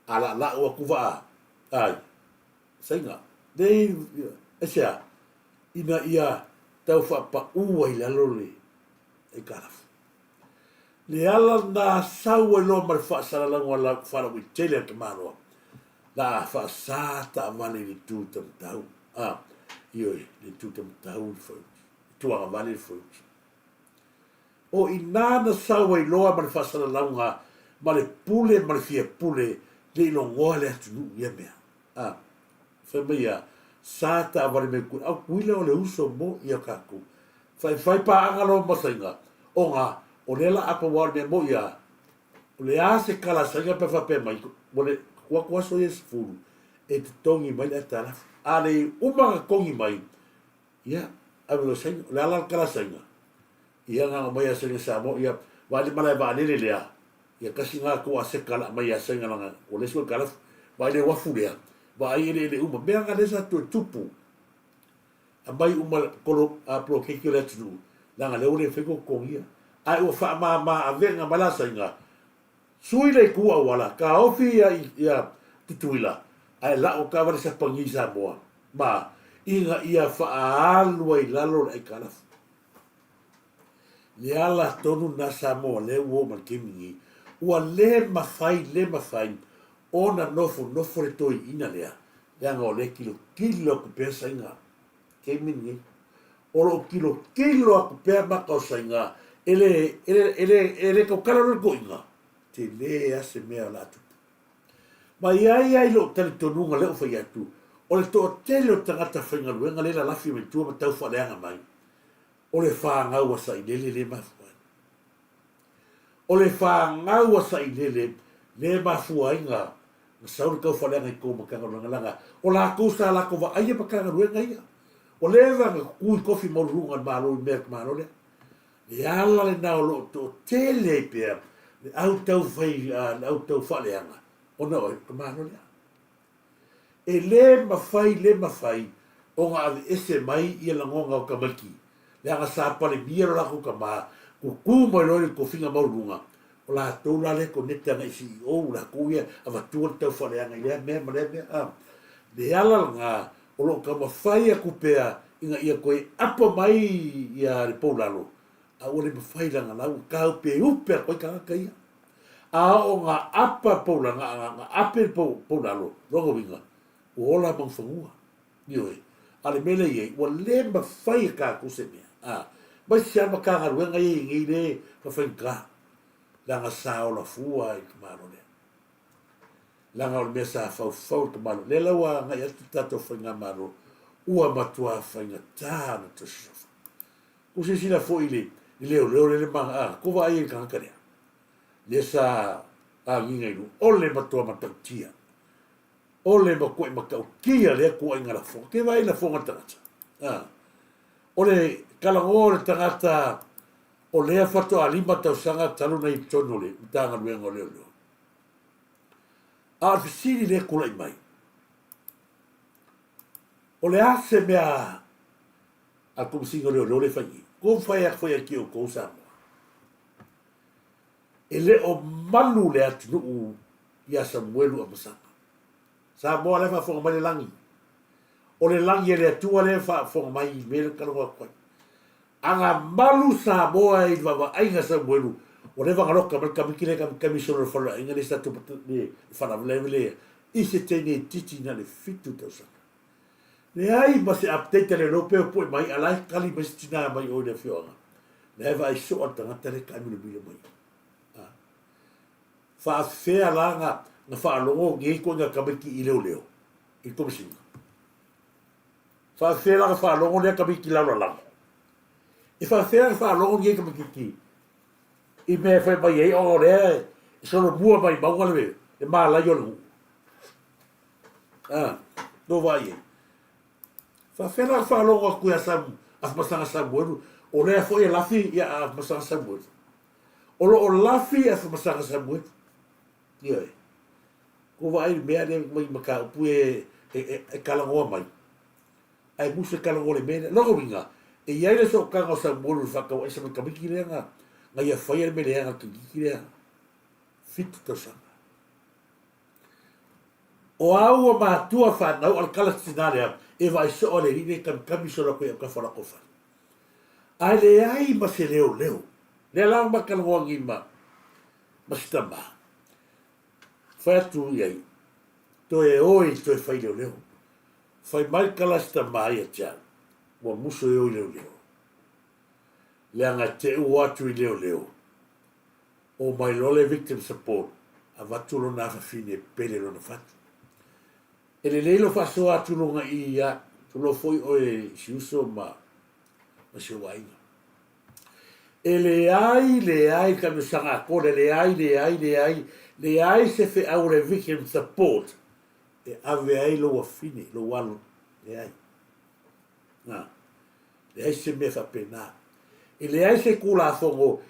A laalau atu vaa ai, Saiga, nei, aisea? Ina ia tau faapaū ai i lalo le aitalafu. Le ala na sau ai loa ma le faasalalauga faalauaitele a le tamaloa, la a faasa taavale i le itu tamatau, a, ioe, le itu tamatau i le Foiuti, itu agavale i le Foiuti. O i ina na sau ai loa ma le faasalalauga ma le pule ma le fia pule le i logoa le atunuu i ia mea. A, fai mai ia, sa taavale mai Tutuila, a o Tutuila o le uso mo ia tatou. Fai, fai paaga loa ma Saiga, ona o lea la apa aua o le mea moi a, o le a se kala a Saiga pe faapea mai, ua le tuu atu aso ia e 10 e totogi mai le aitalafu. A le uma ona totogi mai, ia, ave loa i Saiga. O le a la le kala a Saiga? Ia na ona aumai lava Saina Samoa, ia vaai le malae vaalele lea, ia tasi na tou aseta la aumai ia Saina leaga ua leai se aitalafu. Vaai le uafu lea, vaai eleele uma, mea na lea sa toe tupu, aumai uma kolo a poloketi o le atunuu, leaga lea ua le mafai ona totogia. Ae ua faamama avega mai la Saina, sui le itu auala, taofi ia ia Tutuila, ae lau taavale Sapani i Samoa ma ina ia faaalu ai lalo le aitalafu. Le ala tonu lena Samoa lea ua oo mai le taimi nei, ua le mafai, le mafai ona nofonofo le toeaina lea, leaga o lea e tilotilo atu pea Saina taimi lenei. O lo o tilotilo atu pea maka o Saina, e le, e le, e le, e le tautala loa le toeaina, tele lava se mea o le a tupu. Ma i ai ai lou talitonuga lea ua fai atu, o le toatele o tagata faigaluega lea e lalafi mai tua ma tau faaleaga mai, o le fanau a Sailele lea e mafua ai. O le fanau a Sailele lea e mafua ai na sau le tau faaleaga i tou Matagaluega leaga o latou sa latou vaaia Matagaluega ia. Ua leva na tutu i tofi maualuluga a le Malo i mea a le tamaloa lea. Le ala lena o lo o toatele ai pea le au tau fai, le au tau faaleaga ona o ai? O le tamaloa lea. E le mafai, le mafai ona aveese mai ia lagona o tamaiti, leaga sa palemia lo latou tama, tutu mai loa i le tofiga maualuluga, o latou la lea e koneti agai i CEO, o latou ia avatua le taufaaleaga i lea mea ma lea mea. A, le ala lena o lo o taumafai atu pea ina ia toe apo mai ia le poulalo, a ua le mafai leaga la ua taupeupe atu ai tagata ia. A oo na apa poula, na, na ape le poulalo, lona uiga, ua ola manufanua. Ioe. A o le mea lea e i ai, ua le mafai e tatou se mea, a, aemaise lava Matagaluega ia e i ai nei le faafaigata, leaga sa ola fua i le tamaloa lea. Leaga o le mea sa faufau le tamaloa, lea la ua agai atu le tatou faigamalo, ua matua faigata ona toe sosofa. Ua silasila foi i le leoleo lea le ma, a, ko vaai ai i le tagata lea, lea sa agiga i luga, o le matua matautia. O le matuai matautia lea tuuaiga lafoga. Ke vaai lafoga le tagata. A, o le talanoa o le tagata o lea faatoa 5 tausaga talu ona i totonu o le Matagaluega o Leoleo. A o le fesili lea e tulai mai, o le a se mea a le Komesina o Leoleo lea e fai nei? Ko fai atu foi atu i outou Samoa. E le o malu le atunuu ia Samuelu Amasaga. Samoa la e faafofoga mai le lagi. O le lagi e le Atua lea e faafofoga mai i mea lea ou te talanoa atu ai. Ana malu Samoa i le vaavaaiga a Samuelu, ua leva ona loka mai le tamaiti lea kamisono o le faleaiga lea sa tupu le faalavelave lea i se teine itiiti na le 7 tausaga. Leai ma se update a le iloa pe o pue mai a la e tali mai se tina mai o i le afioaga. La e vaai soa le tagata lea e taamilomilo mai. A. Faafefea la na, na faalogo nei ituaiga tamaiti i leoleo i le Komesina? Faafefea la na faalogo lea tamaiti lalolagi? E faafefea na faalogo nei tamaititi i mea e fai mai ai ona o lea e solomua mai mauga le, le malai o le nuu? A, no vaai ai. Faafefea la na faalogo atu ia Sam, Afamasaga Samuelu, o lea foi e lafi ia Afamasaga Samuelu. O lo o lafi e Afamasaga Samuelu. Ioe. Ko vaai le mea lea mai mataupu e, e, e, e kalagoa mai. Ae musu e kalagoa le mea lea. Lona uiga, e i ai le sootaga o Samuelu i le faatauaisa ma le tamaiti lea na, na ia faia le mea leaga le tamaiti lea. Fitu tausaga. O a ua matua fanau a le kala tina lea, e vaai soo a le alii lea e kamikami solo atu i autafa o latou fale. Ae leai ma se leoleo. Lea la ma talanoa nei ma, ma si tama. Fai atu i ai, toe o i toe fai leoleo. Fai mai le tala a si tama ia te au, ua musu e o i leoleo. Leaga e te ua atu i leoleo, o mai loa le victim support, avatu lona afafine e pele lona fatu. E lelei lou faasoa atu luga i ia, tulou foi oe i si uso ma, ma si ou aiga. E leai, leai ka nusaga a kole, leai, leai, leai, leai se feau o le victim support e ave ai lou afine, lou alo, leai. Na, leai se mea faapena. E leai se Tulafono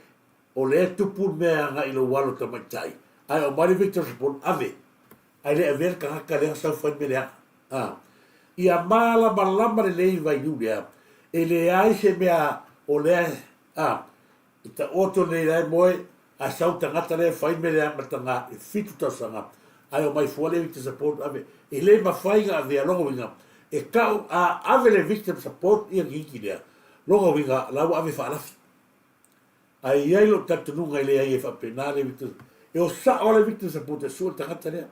o lea e tupu le mea e agai i lou alo tamaitai, ae aumai le victim support, ave. Ae le avea le tagata lea na sau fai le mea leaga. A. Ia malamalama lelei le vailiu lea, e leai se mea o lea a, e taoto nei la e moe, a sau le tagata lea e fai le mea leaga ma le taga e fitu tausaga, ae omai fua le victim support ave. E le mafai ona avea, lona uiga, e tau a ave le victim support ia tamaiti lea, lona uiga la ua ave faalafi. Ae i ai lou talitonuga e leai e faapena le victim, e o sao lava le victim support e sue le tagata lea.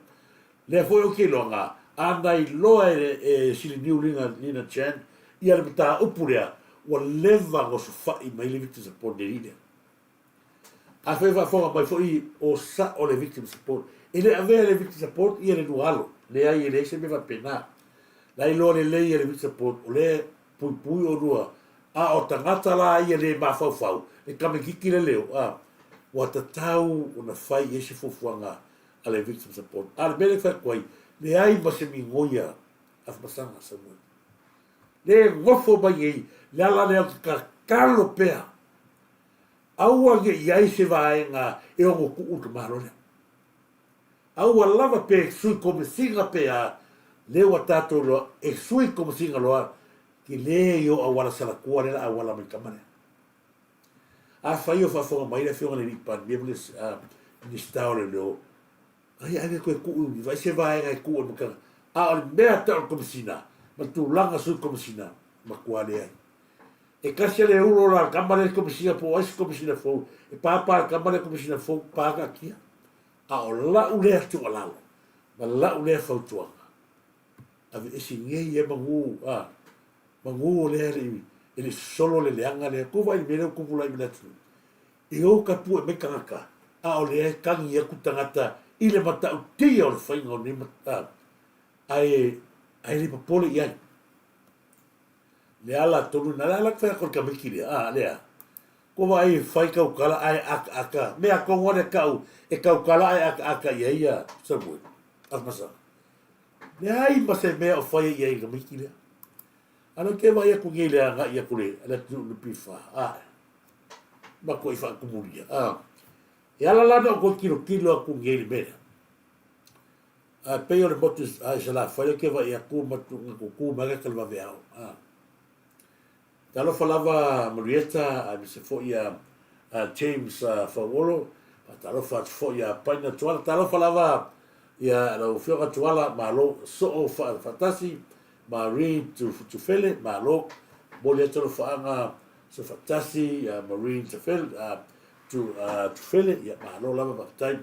Lea foi ou te iloa na, a na iloa e, e Siliniu Lina, Lina Chan ia le mataupu lea, ua leva ona osofai mai le victim support i le alii lea. Afai o faafofoga mai foi o sao le victim support, e le avea e le victim support ia le lua alo, leai e leai se mea faapena. La iloa lelei e le victim support o lea puipui olua, a o tagata la ia le mafaufau, e tamaititi le leo, a, ua tatau ona fai i ai se fuafuaga a le Victim Support. A o le mea lea e fai atu ai, leai ma se minoia Afamasaga Samuel. Le nofo mai nei, le ala lea ou te tatalo pea, aua ne i ai se vaega e ono tuu le tamaloa lea. Aua lava pe sui komesina pe a, lea ua tatou iloa e sui komesina loa ki le i o auala salatua lea la auala mai tama lea. Afai o faafofoga mai le afioga i le Alii Palemia ma le Minisita o Leoleo, ai ave toe tuu i vaai se vaega e tuu ai ma tala. A o le mea tau o le komesina ma le tulaga sui komesina, matua leai. E kasi a le ulo la le tama lea i le komesina po o ai se komesina fou, e pāpā le tama lea komesina fou, pā taatia. A o la'u lea tuualalo ma la'u lea fautuaga, aveese nei ia manu, a, manu o lea e le i, e le i sosolo le leaga lea. Tou vaai i le mea lea ua tupu lai ma le atunuu. E o tapue mai tagata, a o lea e tagi atu tagata i le matautia o le faiga o nei, a, ae, ae le popole i ai. Le ala tonu na le ala fai atu le tamaiti lea, a, lea. Ko vaai e fai tautala ae akaaka, mea tonu a lea tau e tautala ae akaaka i ai ia Samuel, Afamasaga. Leai ma se mea o fai i ai le tamaiti lea. A lea te vaai atu nei le agai atu le le atunuu NPF, a, matuai faatumulia, a. E ala la na ou toe tilotilo atu nei i le mea lea. Ae pei o le motu i Salafai lea ou te vaai atu ma tutu mai le vaveao. A. Talofa lava Marietta aemaise foi ia James Fauolo, faatalofa atu foi ia Paina Tuala. Talofa lava ia lau Afioga Tuala, malo soo faatasi, Maureen Tufele, malo. Momoli atu alofaaga soofaatasi ia Maureen Tufele, ia malo lava faafetai.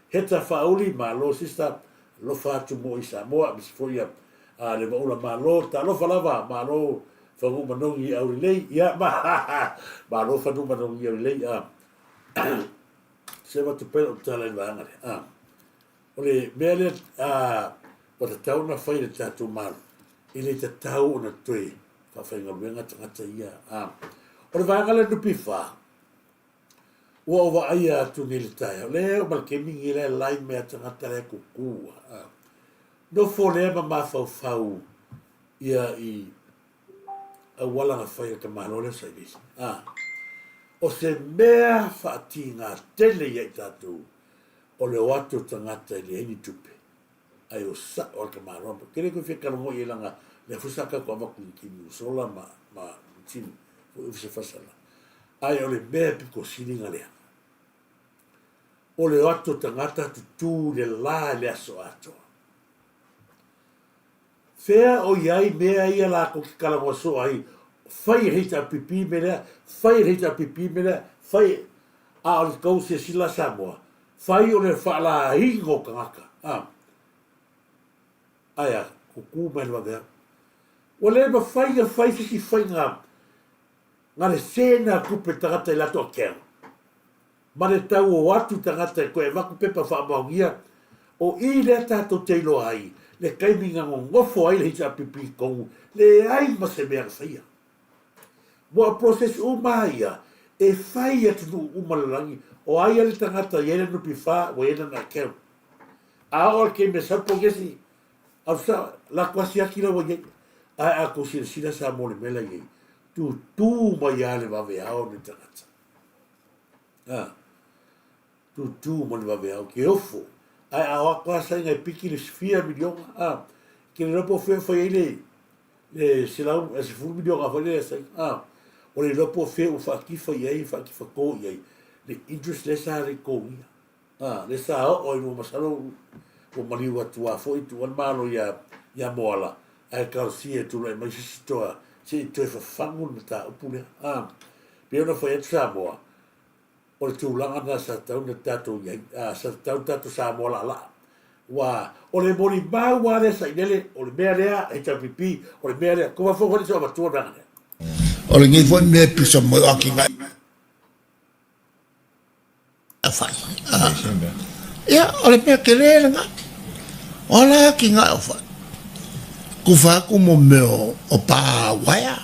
Heta Faauli, malo sister, alofa atu mo i Samoa, aemaise foi ia le Vaula malo, talofa lava, malo Fanuu Manogi Aulelei, ia malo Fanuu Manogi Aulelei, a se avatu pea lau tala i le vaega lea. A o le mea lea a ua tatau ona fai e le tatou Malo, e le tatau ona toe faafaigaluega tagata ia. A o le vaega lea NPF, Ua ou vaaia atu nei i le taeao, lea ma le taimi lenei la e line mai a tagata la e kuku a. Nofo lea ma mafaufau ia i auala na fai e le tamaloa lea o Sailesi. A. O se mea faatigā tele ia i tatou, o le o atu o tagata e leai ni tupe, ae o sa'o a le tamaloa. Ke le koe fia talanoa i ai leaga lea foi sa tatou avatu i taimi ua sola ma ma tino foi ofisa fasala. Ae o le mea e pito sili na leaga, o le o atu o tagata tutū i le la i le aso atoa. Fea o i ai mea ia latou te talanoa soo ai, fai e le HRPP mea lea, fai e le HRPP mea lea, fai e... A o le tou silasila Samoa, fai o le faalaina o tagata, a. Ae a, tutu mai le vaveao. Ua le mafai ona fai se isi faiga na le se na tupe tagata i latou account. Ma le tau o atu tagata e toe avatu pepa faamaonia, o i lea tatou te iloa ai le taimi na nonofo ai le HRPP i totonu, leai ma se mea na faia. Ua o process uma lava ia e fai i atunuu uma o le lalolagi, o ai a le tagata e i ai lana NPF ua i ai lana account. A oo i le taimi e sau pogesi, alu sao, latou lava siaki la ua i ai. Ae a tou silasila Samoa i le mea la i ai, tutu mai lava le vaveao o nei tagata. A, tūtū ma le vaveao ke ofo. Ae a o atu lava saina e piki le fia miliona, a, ke le iloa po o fea o fai ai le, le selau, le 10 miliona foi lea saina, a, ua le iloa po o fea ua faatifa i ai, faatifa tō i ai le interest lea sa le totogia. A, lea sa oo ai luga masalo ua maliu atu lava foi tuu le Malo ia, ia Moala, ae talosia e tulai mai se isi toa se i toe fafagu le mataupu lea. A, pei ona fai atu Samoa, o le tulaga lena sa tatau ona tatou i ai, a, sa tatau ona tatou Samoa laalaa. Ua, o le molimau lava lea sailele, o le mea lea, HRPP, o le mea lea, kou faafofoga foi le so avatua le vaega lea. O lenei foi mea e pisa mai o atiae fai. Ia, o le mea tele lena. O ala atinae o fai. Kufa atu mo mea o pā uaea.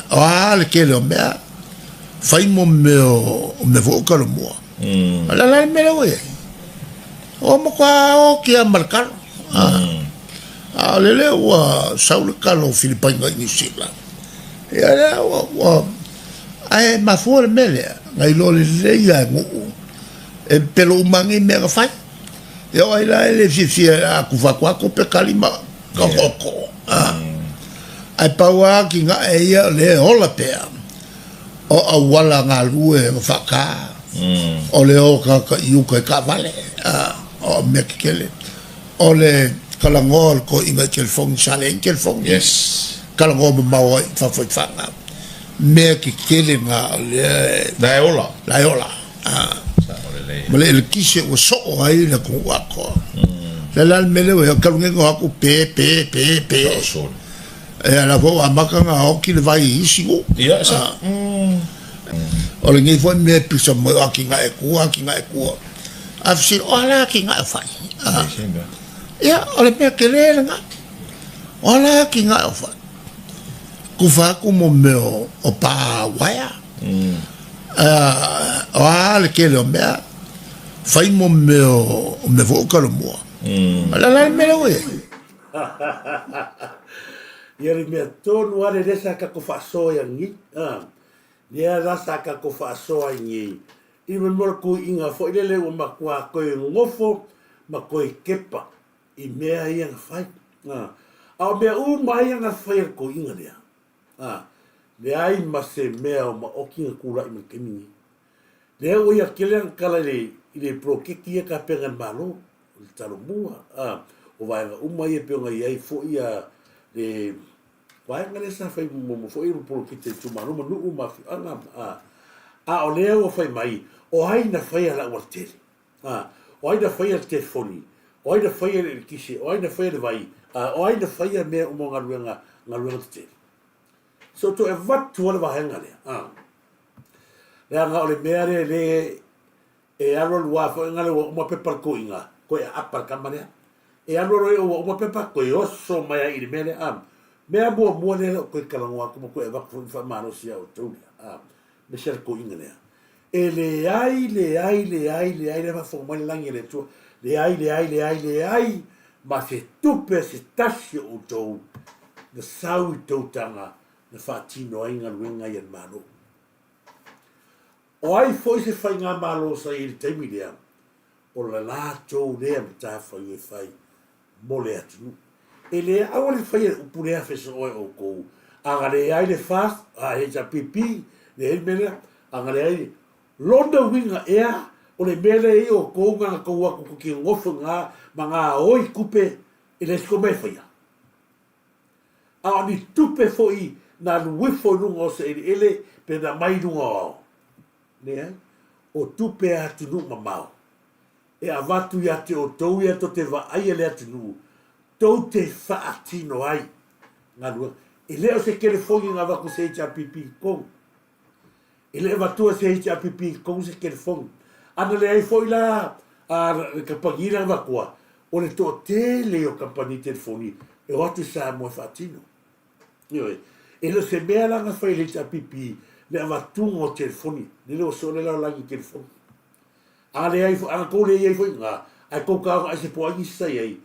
O a le tele o mea, fai mo mea o mea foi o Talomua. O le ala le mea lea ua i ai. O matua oti lava ma le talo. A o le lea ua sau le talo o Filipaina i Niu Sila. Ia lea ua, ua, ae mafua le mea lea, na iloa lelei lava e nuu, e pepelo uma lava nei mea na fai. Ia o ai la e le fiafia a kufa atu lava tupe tali ma ka tootoo. Ae pau lava atinae ia o lea e ola pea, o auala galue ma faata, o le o tagata i uka i taavale, o mea tetele. O le talanoa o le toeaina i telefoni, sa leai ni telefoni. Yes. Talanoa mamao ai i fafo i Faga. Mea tetele na o lea e... La e ola. La e ola. Sao lelei. Ma le elekise ua soo ai le atunuu atoa. Le la le mea lea ua i ai, talu nei na o atu pe, pe, pe, pe. Sao soli. Ia la foi ua amata ona oti le vai i isi nuu. Ia, sa. O lenei foi mea e pisa mai o atinae tua, atinae tua. A fesili, o a la atinae o fai? Ia, o le mea tele lena. O a la atinae o fai? Kufa atu mo mea o pā uaea. O a le tele o mea, fai mo mea o mea foi o Talomua. O le a le mea lea ua i ai? Ia le mea tonu lava lea sa tatou faasoa ai nei. Lea la sa tatou faasoa ai nei i le mea o le tuiiga foi lele ua matua toe nofo ma toe kepa i mea ia na fai. A o mea uma ia na fai e le tuiiga lea, leai ma se mea o maoti na tulai mai i le taimi lenei. Lea ua ia tele ana tala i le poloketi ia tapena e le Malo, o le Talomua, o vaega uma ia e pei ona i ai foi le vaega lea sa fai muamua foi o le poloketi a itumalo ma nuu ma afioaga, a o lea ua fai mai, o ai na faia le aualatele, o ai na faia le telefoni, o ai na faia le eletise, o ai na faia le vai, o ai na faia mea uma o galuega, galuega tetele. So toe avatu lava le vaega lea, leaga o le mea lea le e alualu lava foi gale ua uma pepa le toeaina, toe aapa le tama lea. E alualu ai ua uma pepa, toe oso mai ai i le mea lea, a. Mea muamua lea o toe talanoa atu ma toe avatu foi ma faamalosi ia outou lea, a, aemaise le toeaina lea. E leai, leai, leai, leai, lea e faafofoga mai le lagi e le Atua, leai, leai, leai, leai ma se tupe a se tasi o outou na sau i tou taga na faatino ai galuega ia a le Malo. O ai foi se faigamalo sa i ai i le taimi lea, o le latou lea matafaioi e fai mo le atunuu. E le aua le faia le upu lea feso'o e oukou, a na leai le FAST, a HRPP, leai le mea lea, a na leai lona uiga ea, o le mea lea e i ai oukou na na tou o atu tou te nonofo i ina ma gaoi tupe e leai se tou mea e faia. A o ni tupe foi na alu ifo i luga o se eleele pe na aumai i luga o ao? Leai. O tupe a atunuu mamao e avatu ia te outou ia tou te vaaia le atunuu tou te faatino ai galuega. E le o se telefoni na avatu e se HRPP i totonu. E le avatua e se HRPP i totonu se telefoni. A na leai foi la a le kamupani lea na avatua, o le toatele o kamupani telefoni e o atu i Samoa e faatino. Ioe. E le o se mea la na fai e le HRPP le avatuga o telefoni, lele ua soo le lalolagi i telefoni. A leai foi, a na tou le i ai foi i ina, ae tou taoga aise po o ai nisi sa i ai,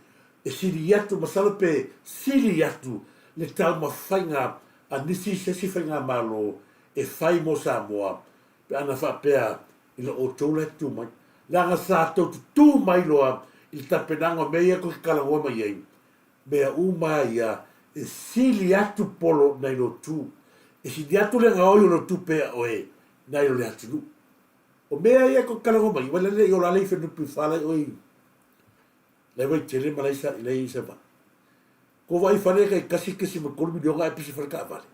e sili atu, masalo pe sili atu le taumafaiga a nisi se isi faigamalo e fai mo Samoa pe ana faapea i lo outou la e tutū mai. Leaga sa tou tutū mai loa i le tapenaga o mea ia tou te talanoa mai ai, mea uma ia e sili atu polo nai lo tu, e sili atu le gaoi o lo tupe a oe nai lo le atunuu. O mea ia tou te talanoa mai, ua lele i ola le i whenupi whalai oi lai Vaitele ma lai sa lai i Savaii. Ko vai fale kai 1.3 miliona ae pisi fale taavale.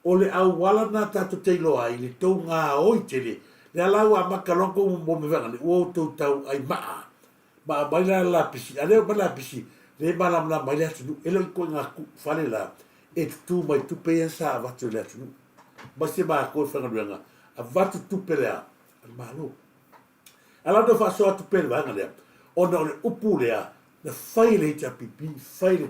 O le auala na tatou te iloa ai le tou gaoi tele, lea la ua amata loa tou mo me vaega nei, ua outou tau ai maa. Ma aumai la le lapisi, a le aumai lapisi, le malamalama ai le atunuu. E le o ituaiga fale la e tutū mai tupe ia sa avatu e le atunuu. Ma se matou e faigaluega, avatu tupe lea a le Malo. A la ona faasoa atu pea i le vaega lea, ona o le upu lea na fai e le HRPP, fai le...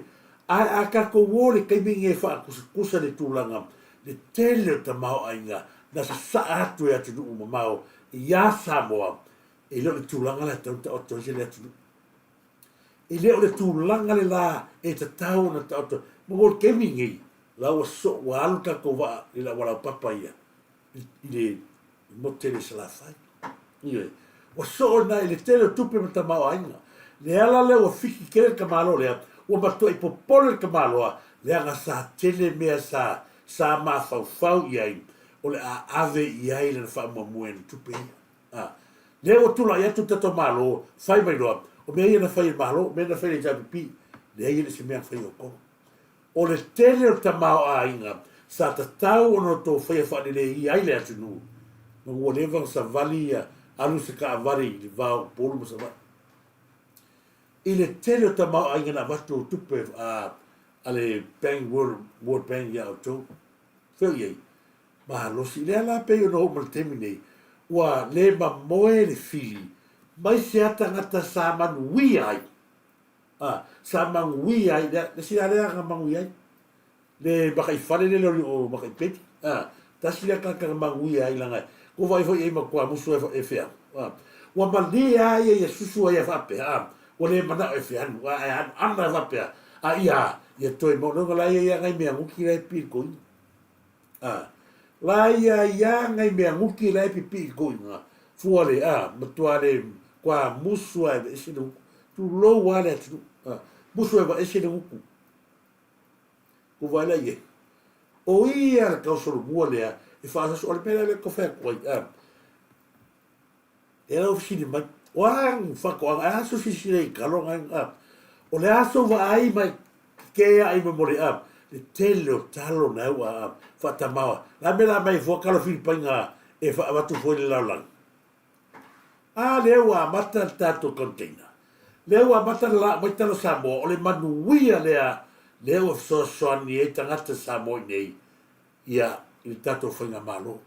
Ae a tatou o i le taimi lenei e faakusakusa le tulaga, le tele o tamaoaiga na sasaa atu e atunuu mamao iā Samoa, e le o le tulaga la e tatau ona taoto ai se le atunuu. E le o le tulaga le la e tatau ona taoto ai. Ma mo le taimi lenei, la ua so, ua alu le tatou vaa i le aualaupapa ia, i le motu tele i Salafai. Ioe. Ua soo lena i le tele o tupe ma tamaoaiga. Le ala lea ua fiki tele le tamaloa lea, ua matuai popole le tamaloa, leaga sa tele mea sa sa mafaufau i ai o le a ave i ai lana faamuamua i ana tupe ia. A. Lea ua tulai atu le tatou Malo, fai mai loa, o mea ia na fai e le Malo, o mea na fai e le HRPP, leai e le o se mea na fai e outou. O le tele o le tamaoaiga sa tatau ona outou faia faaleleia ai le atunuu, ma ua leva ona savali ia alu se taavale i le va o Upolu ma Savaii. I le tele o tamaoaiga na avatu o tupe a, a le Bank World, World Bank ia outou, fea o i ai? Malosi. Lea la pei ona oo mai le taimi nei, ua le mamoe le fili mai se a tagata sa manuia ai A, sa manuia ai, le, le sila lea na manuia ai, le makaifale lele o, o Makaipeli, a, tasi lea tagata na manuia ai langa, ko vai foi ei matua musu e, e feamu, a. Ua malie a ia ia susu ai a faapea, a, ua le manao e feamu, a, e anu ana e faapea, a ia, ia toe mau, lona la ia ia ngai mea nguki la e pili koina. A, la ia ia ngai mea nguki la e pipii koina, fua le, a, matua le, kua musu a e ese le uku. Tulou a le atunuu. A, musu e vaese le uku. Ku vae la ie. O ia le kausolomua lea e faasoso o le mea lea le kofe atu ai. A, e lau fesili mai, o a faatoaga, e a so silasila i talo ngai, a, o le a sou vaai mai ke ai mo le a, le tele o talo na au a, a faatamaoa. La mea la mai fua talo Filipaina e faavatu foi le lalolagi. A lea ua amata le tatou container. Lea ua amata ona lau mai talo Samoa, o le manuia lea lea ua fesoasoani ai tagata Samoa i nei ia i le tatou faigamalo.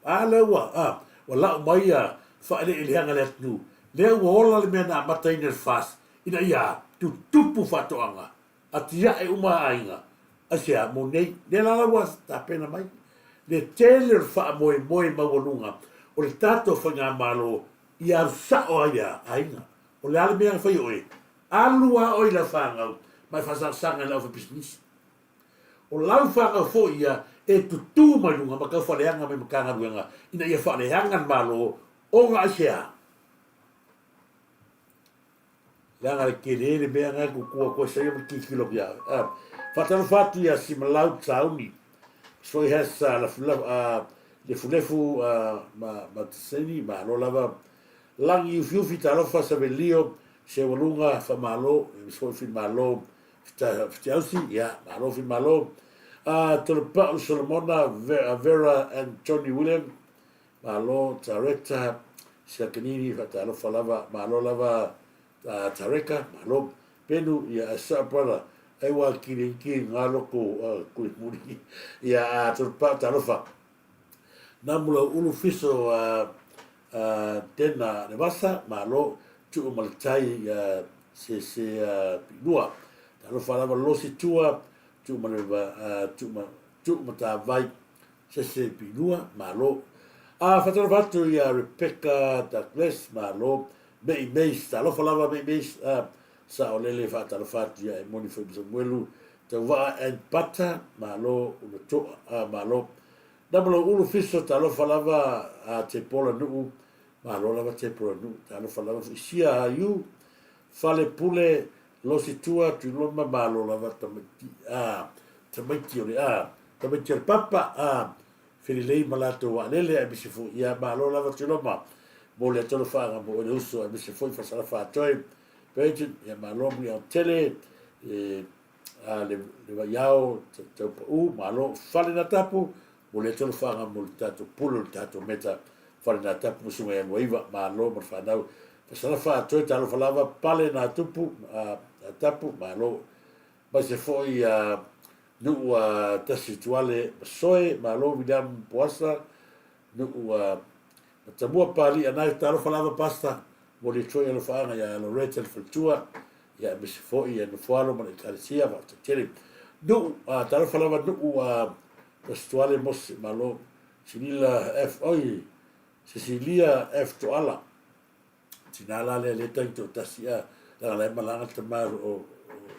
A lea ua a, ua lau mai ia faaeleeleaga le atunuu, lea ua ola le mea na amataina e le FAST ina ia tutupu faatoaga Atiae uma a aiga, aisea, mo nei, lea la la ua tapena mai le tele o le faamoemoe maualuga o le tatou faigamalo ia alu sao ai le aiga. O le a le mea na fai e oe? Alu a oe i lau fanau ma e faasaga i lau faipisinisi. O lau fanau foi ia e E tutū mai luga ma tau faaleaga mai Matagaluega ina ia faaleaga le Malo ona aisea? Leaga le tele le mea na e tutu atu ai saia ma le tilotilo atu ia oe. Ah, faatalofa atu ia Simalau Tsauni, so he has uh, lafu, lafu, uh, lefulefu uh, ma, ma Taseni, malo lava. Lagi ufiufi talofa Savelio, Seualuga, faamalo, so fi malo, Fitiausi, ia, malo fi malo. Tolepau Solomona, Vera and Tony William, Malo Tareta Siakanini faatalofa lava malo lava Tareka malo Penu ia asa brother ai wa kirinki nga loko kui muli ia tolopa talofa Namula ulu fiso tena le vasa malo tuu ma le tai ia se se pilua talofa lava losi tua tuu ma le tuu ma tuu ma tavai Sese Pilua, malo. A faatalofa atu ia Rebecca Douglas, malo. Mei Mace, talofa lava Mei Mace, a saolele faatalofa atu ia e moni foi ma Samuelu, Tauvaa and Pata, malo, una toa, a malo. Namalo Ulu Fiso, talofa lava a Tepola Nuu, malo lava Tepola Nuu, talofa lava Fuisia Haiu, Fale Pule, Losi Tua, Tuiloma, malo lava tamaiti, a tamaiti o le a Tamaiti o le Papa, ā, Felelei ma latou vaalele, aemaise foi, ia, malo lava Tuloma mo le atolofaaga mo oe le uso, aemaise foi Fasalafa Atoe, Virgin, ia, malo Muliautele, e, a, le, le Vaiao, Taupaū, malo Fale na Tapu, mo le atolofaaga mo le tatou pule o le tatou meta, Fale na Tapu ma Susuga ia Luaiva, malo ma le fanau, Fasalafa Atoe, talofa lava, Pale na Tupu, a, Tapu, malo, aemaise foi, a, Nuu a Tasi Tuale Masoe, Malo William Poasa, Nuu a Matamua Pali'a Nai Talofa lava Pastor mo le Toi Alofaaga ia Loretta le Faletua, ia aemaise foi ia Nofoalo ma le Ekalesia faafetai tele. Nuu a Talofa lava Nuu a Tasi Tuale Mose, Malo Silila F oi Cecilia F Toala. Tina la lea le tagi toatasi a leaga la e malaga le tama o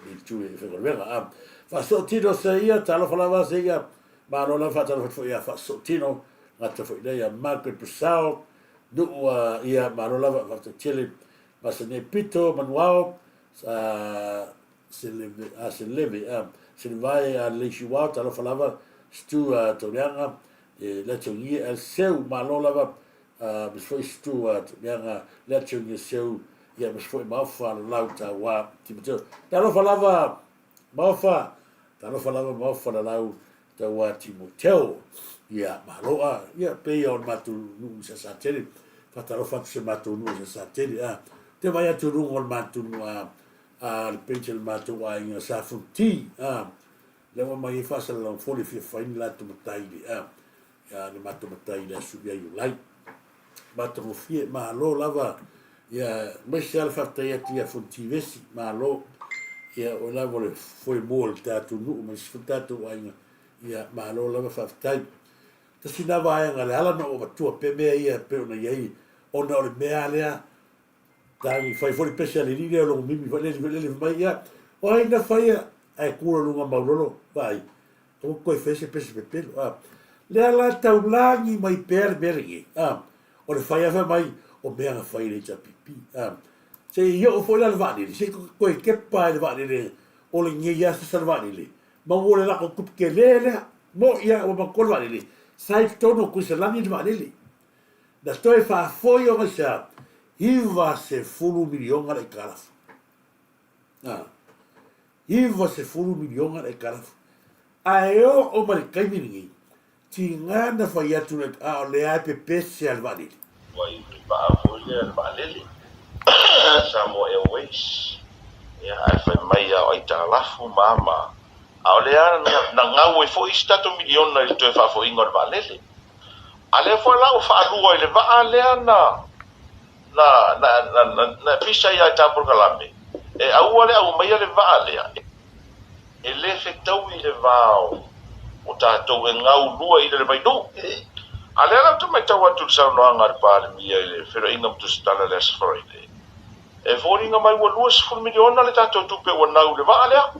le itu e faigaluega a faasootino se ia talofa lava se ia malo lava faatalofa atu foi ia faasootino gata foi lea ia Margaret Busao nuu a ia malo lava faafetai tele masani pito manuao sa se leve a se leve a se levae a leisi wao talofa lava stu a tauleaga e le taugia el seu malo lava A ma foi stu a leaga le atu ni seu ia ma foi maofa lo lau tau a Timoteo. Talofa lava maofa, talofa lava maofa la lau tau a Timoteo. Ia malo a ia pe ia o le matou nuu i Sasatele. Faatalofa atu se matou nuu i Sasatele a. Te vai atu luga o le matou nuu a a le peitse le matou aiga sa Funti a. Lea ua mai ai faasalalau foli fia fai ni latou matai le a. Ia le matou matai i le aso ia Iulai. Matagofie, malo lava, ia aemaise lava le faafetai atu ia Fontivesi, malo, ia oe lava o le foemua o le tatou nuu ma isi foi tatou aiga, ia malo lava faafetai. Tasi na vaega le ala na ou avatua pea mea ia pei ona i ai, ona o le mea lea, Tagi fai foi le pese a le alii lea o logo mimi foi lele foi lele fai mai ia o ai na faia ae tu la luga maulolo vaai aua te toe faia se pese pepelo a lea la taulagi mai pea le mea lenei a o le fai a fai mai o mea na fai e le HRPP a se i oo foi la le vaalele se i toe kepa i le vaalele o lenei a sasa le vaalele ma ua le lako tupe tele lea mo ia ua matua le vaalele sa i totonu o Kuiselani le vaalele Na toe faafoi ona i se a? 90 miliona le aitalafu. A, 90 miliona le aitalafu. Ae oo mai le taimi lenei, tiga na fai atu le, a o lea e pepese a le vaalele. Ua i le vaa foi lea le vaalele, Samoa Airways, ia, ae fai mai lava o aitalafu ma a ma a. A o lea na gau ai foi isi tatou miliona i le toe faafoiga o le vaalele. A lea foi la ua faalua i le vaa lea na na na na na pisa ai ia polokalame, e aua le aumaia le vaa lea e le fetaui i le va o tatou e gaulua i le vainuu. A lea la ou te matau atu i le saunoaga a le Palemia i le feiloaiga ma Tusitala i le Aso Faraile, e foliga mai ua 20 miliona le tatou tupe ua nau i le vaa lea.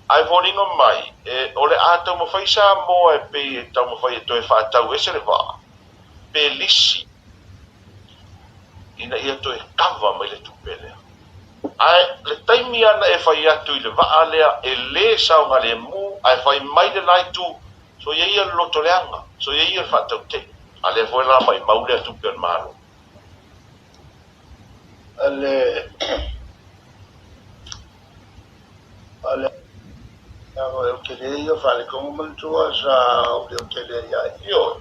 Ae foliga mai, e, o le a taumafai Samoa e pei e taumafai e toe faatau ese le vaa, pe lisi, ina ia toe kava mai le tupe lea. Ae le taimi lava na e fai atu i le vaa lea e le saogalemu ae fai mai le la itu, soia ia le loto leaga, soia ia le faatautee. A lea foi la maimau lea tupe a le Malo. Le O le o tele ia o faalekogo manatua sa ou leo tele ai ai. Ioe.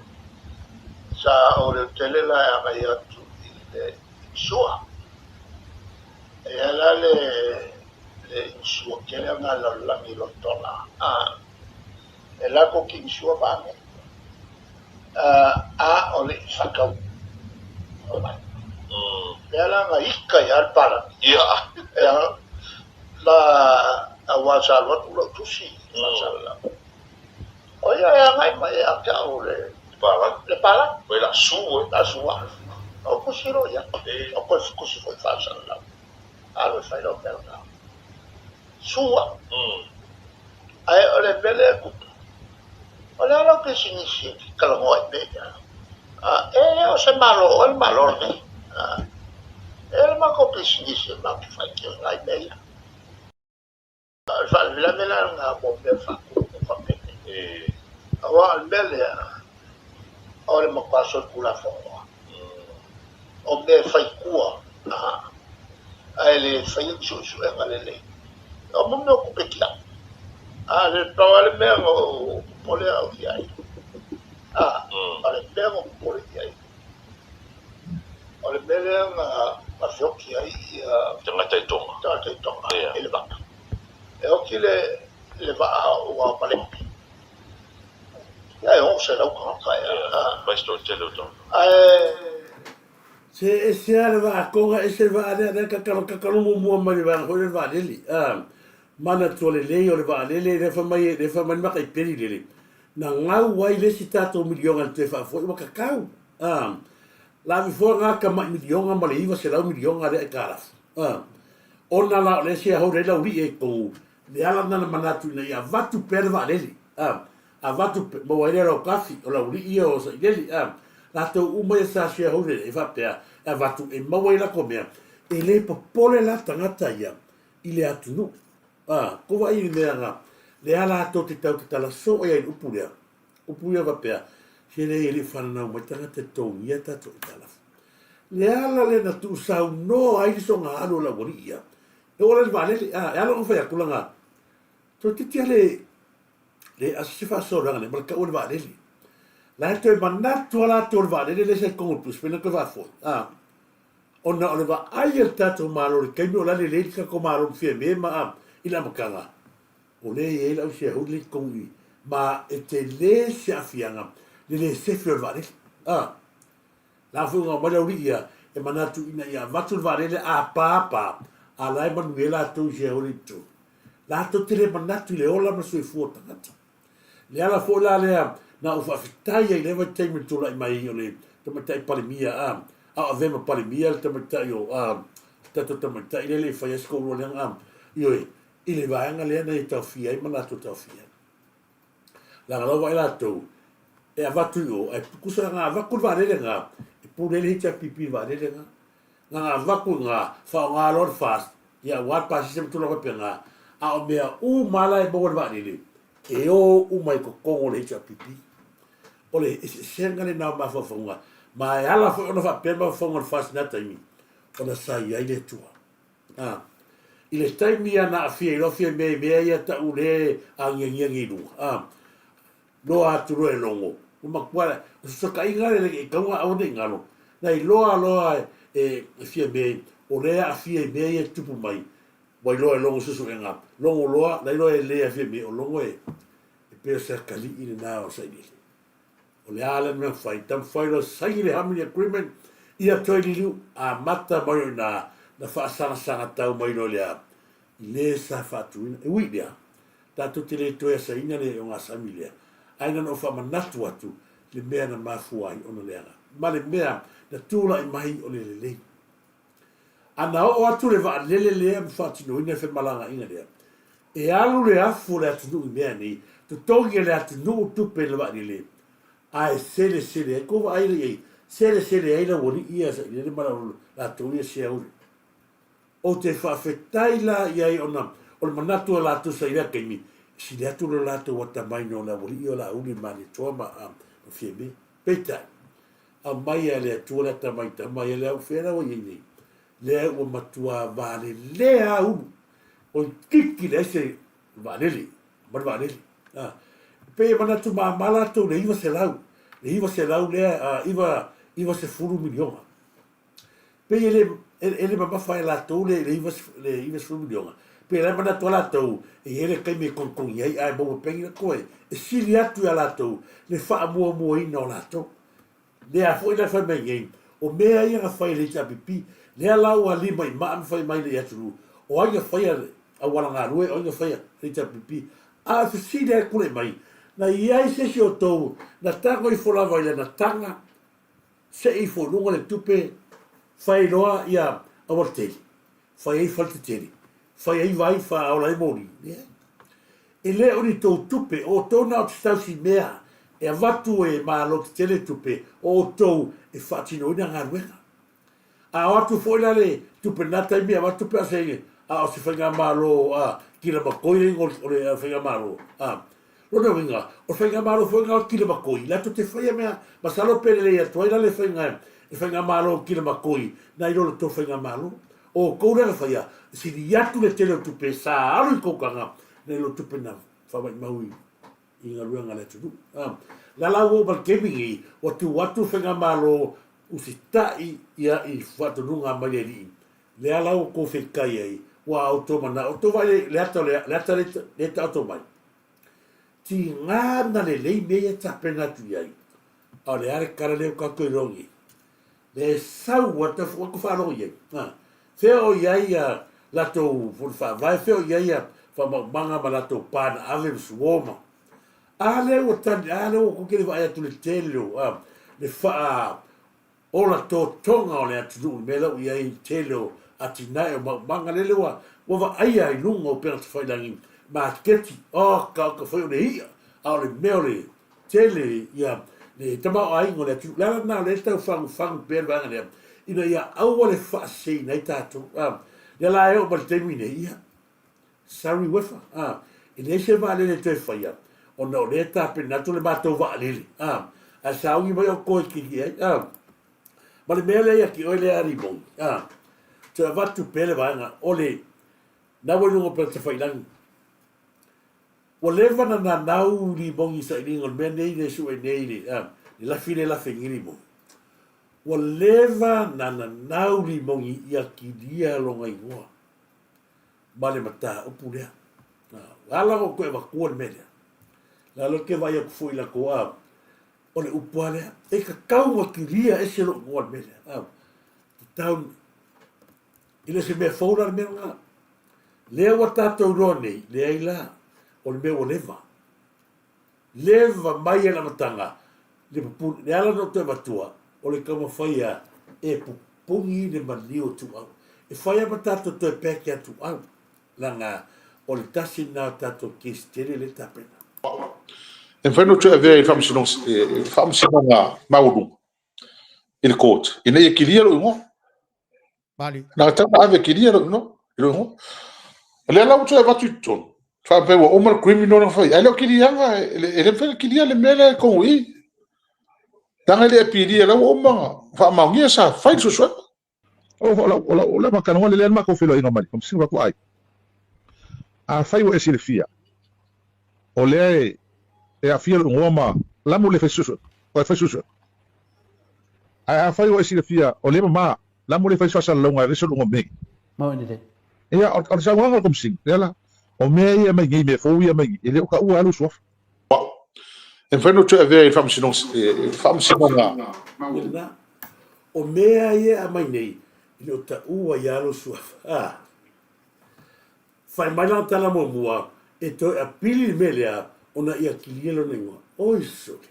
Sa ou leo tele la e agai atu i le insua. E i ai la le le insua tele o nā lalolagi i Lonetona. E lako ki insua vaa nei. A o le i whakau mai. Mea la nga ika ia le palagi. Ia. E ma aua sa alu atu lau tusi i Faasaleleaga. O ia e agai mai ia te au le Palagi. Le palagi. Oi la su e. La su a. O kusi ro ia. O koe kusi foi Faasaleleaga. Alu e fai lau mea lena. Sua. Ae o le mea lea e tupu, o le a lau pisinisi e te talanoa i mea ia? E le o se Malo oe le Malo lenei. E le matou pisinisi e matou te faitioina ai mea ia. O le faalavelave la lena mo mea faatupu faapenei. Aua o le mea lea, o le matua solitulafono o mea e fai tua, ae le faia ni suesuega lelei. O mo mea o tupe tiai. A le pau lava le mea na ou popole au i ai, o le mea na ou popole i ai, o le mea lea na feoti ai ia tagata i Tonga, tagata i Tonga i le vaa. E oti le vaa ua malepe. Ia e 600 tagata ea. Mai se toatele o Tonga. Ae Se ese lava le vaa Tonga, ese le vaa lea, lea kakalo kakalo muamua mai le vaega foi lea le vaalele. A, manatua lelei o le vaalele lea fai mai, lea fai mai le makaipeli lele, na gau ai le isi tatou miliona i le toe faafoi ua kakau. A, la ave foi nga tamai miliona ma le 900 miliona lea aitalafu. A, ona la o le isi a hou lea laulii ai totonu, le ala lena na manatu ina ia avatu pea le vaalele. A, avatu pe, maua ai lea Lautafi, o Laulii ia o Saileli, a, latou uma ia sa shareholder e faapea, e avatu e maua ai latou mea, e le popole la tagata ia i le atunuu. A, kou vaai i le mea na, lea latou te tau tatala soo ai i le upu lea, upu ia faapea, se leai e le i fananau mai tagata e totogia tatou aitalafu. Le ala lea na tuusaunoa ai le soga alu o le aualii ia, e oo la i le vaalele, a, e ala ona fai atu laga, toeitiiti a le Le aso se faasologa nei ma le tau o le vaalele. La e toe manatu lava latou o le vaalele lea sa i totonu o le Brisbane toe faafoi. A, ona o le vaai a le tatou Malo i le taimi o la e lelei le tatou Malo ma Fiame ma a, i le amataga, o lea e i ai le au shareholder lea i totonu i i, ma e tele se aafiaga le le sefe o le vaalele. A, la foi ona aumai le aualii ia, e manatu ina ia avatu le vaalele a pa pa, a la e manuia latou i shareholder i totonu. Latou te le manatu i le ola ma le soifua o tagata. Le ala foi la lea na ou faafetai ai i lea vaitaimi i le tulai mai o le tamaitai Palemia, a, a o avea ma Palemia le tamaitai o, a, le tatou tamaitai lea e le i faia se toalua lea, a, ioe, i le vaega lea na ia taofia ai ma latou taofia ai. Leaga la ua vaai latou, e avatu i o, ae tusa na avatu le vaalele lena, e pule ai le HRPP i le vaalele lena. Na ona avatu i ina, faaaoga loa le FAST, ia aua le pasese ma tulaga faapena, a o mea uma lava la e maua i le vaalele, e o uma i totonu o le HRPP. O le eseesega lena o mafaufauga, ma e ala foi ona faapea mafaufauga o le FAST i na taimi, ona sa i ai le Atua. A, i le taimi lava na aafia ai loa Fiamē i mea ia tau le agiagiagi i luga, a, Loa atu loa e logo, ua matua, o se sotaiga lea e tatau ona aua ne i galo, na iloa loa e Fiame o lea e aafia i mea ia e tutupu mai, ua iloa e Logo suesuega, logo loa, na iloa e lea Fiame o Logo e pei o se atalii lena o Sailele. O le a lea mea fai, taumafai loa saini le Harmony Agreement, ia toe liliu, amata mai o i ina, na faasagasaga tau mai loa lea, i le sa faatuina. E ui i lea, tatou te le toe asaina le ogasami lea, ae na ona ou faamanatu atu le mea na mafua ai ona leaga, ma le mea na tulai mai o le lelei. A na oo atu le vaalele lea ma faatinoina le femalagaaiga lea, E alu le afu o le atunuu i mea nei, totogi e le atunuu tupe i le vaalele, ae selesele ai, kou vaai lea i ai, selesele ai laualii ia sailele ma latou ia siauli. Ou te faafetai la i ai ona o le manatu o latou sa i lea taimi, e sili atu lo latou atamai no le aualii o Laauli ma Malietoa ma Fiame. Peitai, aumai a le Atua le atamai tama ia le au fea la ua i ai nei, lea ua matua valelea a ulu, toeitiiti leai se vaalele, ma le vaalele. A, pei e manatu mama latou i le 900, le 900 lea, 90 miliona. Pei e le, e le mamafa e latou le, le, le 90 miliona. Pei la e manatu a latou, e i ai le taimi e togitogi ai, ae maua pea ni lako e, e sili atu ia latou le faamuamuaina o latou. Lea foi la e fai mai nei, o mea ia na fai e le HRPP, lea la ua lima i maa ma fai mai le atunuu, o ai na faia auala galue, o ai na faia le HRPP. A o fesili lava e tulai mai, na i ai se isi o outou na tago ifo lava i lana taga, Sei ifo i luga le tupe, fai loa ia aualatele, fai ai faletetele, fai ai vai, faaola ai moli. Leai. E le o ni tou tupe, o outou na o te tausi mea e avatu e malo tetele tupe, o outou e faatinoina galuega. A o atu foi la le tupe na taimi e avatu pe a se a o se faigamalo a kila makoi le igoa o le faigamalo a Lona uiga, o le faigamalo foi lena o Kila Makoi, latou te faia mea, masalo pe lelei atu ai la le faiga le faigamalo o Kila Makoi nai lo le tou faigamalo. O outou lea na faia, e sili atu le tele o tupe sa alu i tou taga nai lo tupe na faamaimau i i galuega a le atunuu. A, la la ua oo mai le taimi lenei, ua tuu atu le faigamalo usitai ia i faatonuga mai le Alii, lea la ua outou feitai ai, ua outou manao, outou vaai le ata le ata lea e taoto mai. Tiga na lelei mea ia e tapena atu i ai, a o le a le tala lea ua tatou iloa nei? Le sau a tau atu faalogo i ai. Ha. Fea o i ai a latou fono faavae, fea o i ai a faamaumaga ma latou pa na ave ma suo ma. A lea ua tali, a lea ua tou te le vaai atu le tele o, a, le faa Ola totoga o le atunuu i mea la ua i ai le tele o atinae o maumaga lele ua ua vaaia i luga o upega tafailagi maketi oka oka foi o le i'a a o le mea o le tele ia le tamaoaiga o le atunuu. Le ala lena o lea e tau fagufagu pea le vaega lea ina ia aua le faaseseina ai tatou. A lea la e oo mai le taimi nei ia sorry uefa a e leai se vaalele e toe faia ona o lea e tapena atu le matou vaalele a ae sauni mai outou e kili ai a ma le mea lea ia te oe lea Rimoni a toe avatu pea le vaega o le na ua i luga o Pelatafailangi ua leva na nanau Rimoni i sailiga o le mea nei le sue nei le a le lafi le lafe nei Rimoni ua leva na nanau Rimoni ia kilia lona igoa ma le mataupu lea. Ua ala ona ou toe avatua le mea lea. Lalo ke vaai atu foi i latou a, o le upu lava lea, e tatau ona kilia ese lou igoa i le mea lea. A, tatau, e le o se mea fou la le mea lena. Lea ua tatou iloa nei, leai la, o le mea ua leva. Leva mai e le amataga, le pupuni, le ala na ou toe avatua, o le taumafai ia e pupuni le maliu o Tuuau. E fai lava ma tatou toe peke a Tuuau, leaga o le tasi lena o tatou case tele lea e tapena. E mafai ona ou toe avea i le Faamasinoga Maualuga i le court ina ia kilia lou igoa. Na tatau ona ave kilia lou igoa, lou igoa. O lea la ua toe avatu i totonu, faapea ua uma le criminal na fai, ae le o kiliaga, e le mafai ona kilia le mea lea i totonu i i. Leaga e le apilia, la ua uma ona faamaonia sa fai le suesuega. O lau, o lau, o lau talanoa lelei lava le matou feiloaiga ma le Komesina o Vaai. Afai ua e silafia, o lea e, e aafia lou igoa ma la mo le fai suesuega, o e fai suesuega. Ae afai ua e silafia, o lea e mama, la mo le fai faasalalauga e aveese lou igoa mei. Ia, o le saunoaga a le Komesina, lea la, o mea ia e aumai nei, mea fou ia e aumai nei, e le o taua lava lou suafa. E mafai ona ou toe avea i le faamasinoga. Lena. O mea ia e aumai nei, e le o taua ia lou suafa. A. Fai mai lana tala muamua, e toe apili le mea lea ona ia kilia lona igoa. Oi sole!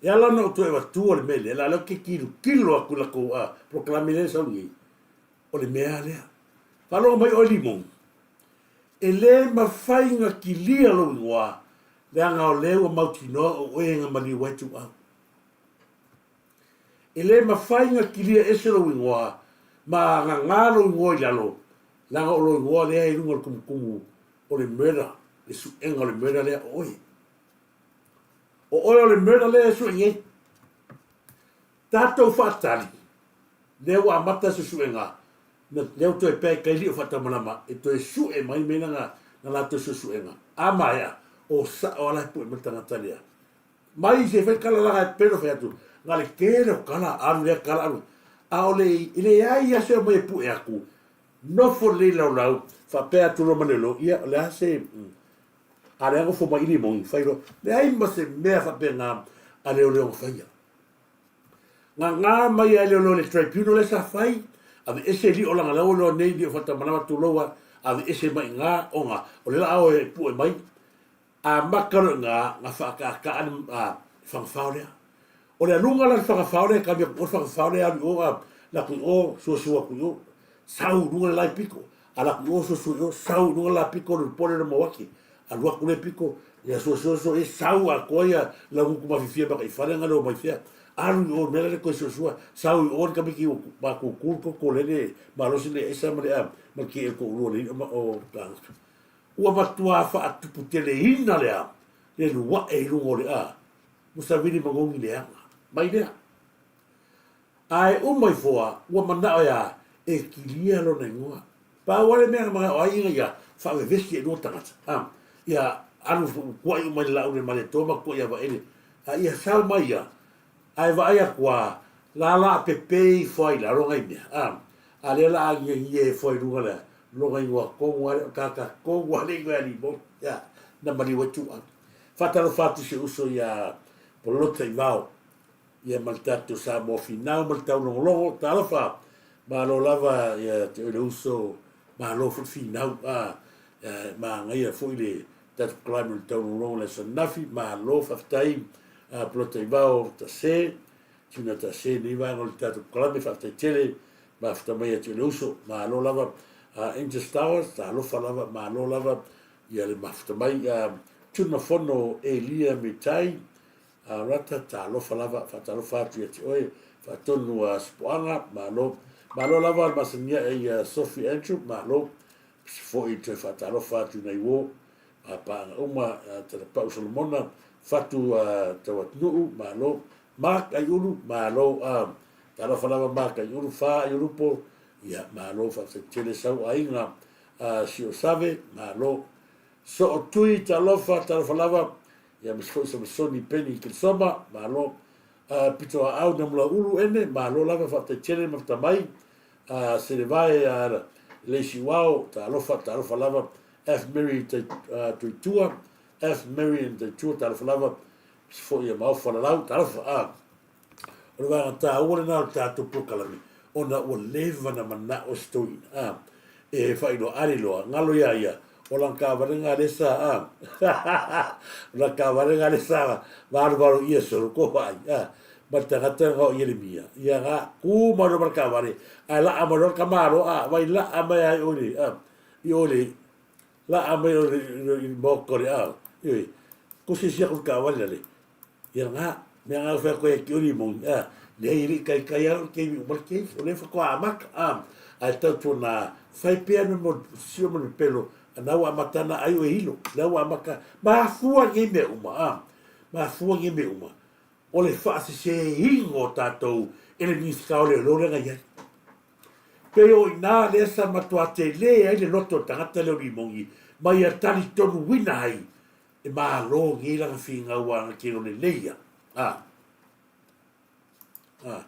E ala ona ou toe avatua le mea lea, la lea ou te tilotilo atu i latou polokalame lea e sau nei, o le mea lava lea. Faalogo mai oe Limoni. E lē mafai na kilia lou igoa, leaga o lea ua mautinoa o oe na maliu ai ituau. E lē mafai na kilia ese lou igoa ma gagā lou igoa i lalo, leaga o lou igoa lea i luga o le kumukumu o le murder, le suega o le murder lea o oe. O oe o le murder lea e sue nei. Tatou faatali, lea ua amata se suega, na, lea ua toe pea i Kaili o faatamalama e toe sue mai mea na, na latou suesuega. A maea, o sao ala e pue mai le tagata lea. Mai se fai kala laga e pelo fai atu, na le tele o kala, alu lea kala, alu. A o le, e leai lava se omai e pue atu, nofo lelei laulau, faapea atu loa ma leoleo, ia, o le a se, a lea nofo mai i limoni, fai loa, leai ma se mea faapena a leoleo na faia. Gagā mai ai leoleo i le tribunal lea sa fai, aveese lio laga lea ua iloa nei lio faatamalama tulou a, aveese mai iga ona o le laa oe e pue mai, amata loa iga na faataataa le fagafao lea. O le aluga la le fagafao lea e kami atu i o le fagafao lea e alu i o a alu atu i o suasua atu i o, sau i luga le lae pito, alu atu i o suasua i o, sau i luga le la pito o le pole le Mauati, alu atu lea pito, ia suasua sua ia sau atoa ia laugutu mafifia mataifale na leo mai fea, alu i o mea la le toe suasua, sau i o le tamaiti ua matutu le toto lele malosi le esa ma le a ma le tie toalua le i'a o tagata. Ua matua faatuputeleina le a le lua'e i luga o le a Musavili Magogi leaga mai lea. Ae uma ifoa ua manao e a e kilia lona igoa. Pau lava le mea na manao ai ina ia faavevesi elua tagata, a, ia alu kua'i uma i le laau le Malietoa ma kua'i ia Vaele, a ia sau mai ia, ae vaai atu a, la la a pepē ifo ai i lalo nai mea, a, a lea la a agiagia ifo ai i luga lea lona igoa tonu a lea, o tagata tonu a le igoa ia Limoni, a, na maliu ai Tuuau. Faatalofa atu i si uso ia Polota Ivao. Ia ma le tatou Samoa finau ma le taulogologo, talofa, malo lava ia te oe le uso, malo foi le finau, a, manaia foi le tatou climate o le taulogologo le aso ananafi, malo faafetai, a, Polota Ivao Tase, Tuna Tase nei vaega o le tatou climate, faafetai tele, mafuta mai ia te oe le uso, malo lava, a, Angel Stowers, talofa lava, malo lava, ia le mafuta mai, a, Tuna Fono Elia Mitai, A Rata, talofa lava, faatalofa atu ia te oe, faatonu a Sipoaga, malo. Malo lava le masani ae ia Sophie Andrew, malo. Pisi foi toe faatalofa atu i nai uo, a paaga uma, a Talapau Solomona, Fatu a Tauatunuu, malo. Mark Aiulu, malo. A talofa lava Mark Aiulu, Fa Aiulupo, ia, malo, faafetai tele sau aiga, a Siosave, malo. Sootui, talofa, talofa lava, Ia aemaise foi Samasoni Penny Kelisoma, malo. Pito Aau Namulaulu ene, malo lava, faafetai tele ma tamai. Selevae Leisi Uao, talofa, talofa lava. F Mary Tuitua, F Mary and Tuitua, talofa lava. Aemaise foi ia Maofa Lalau, talofa. O le vaega taua lena o le tatou polokalame, ona ua leva na manao se toeaina, a, e faailoa, a le iloa, galo iā ia, o lana taavale lena lea sa, a, o lana taavale lena lea sa valovalo ʻia solo ko vaai, a, ma le tagata lena o Ieremia, ia na kū mai loa ma le taavale, ae laa mai loa le tamāloa, a, vai laa mai lava i o i le, a, i o i le, laa mai o i le maota o le, a, ioe, kusi atu le taavale lale, Ia nga, mea nga whea koe ki ori moni, a, leai e le i kaikai au i keimi uma le keiki, o lea whatoa amata, a, ae tautua na whai pea me mo sio ma le pelo, a na ua amata ana ai oe hilo, lea ua amata, mafua ngei mea uma, a, mafua ngei mea uma, o le whaaseseina o tatou e le Minisita o Leoleo lea na iai. Pei o inā lea sa matua tele ai le loto o le tagata lea o Limoni, ma ia talitonuina ai E malo nei lana finau a na kilo lelei ia. A. A.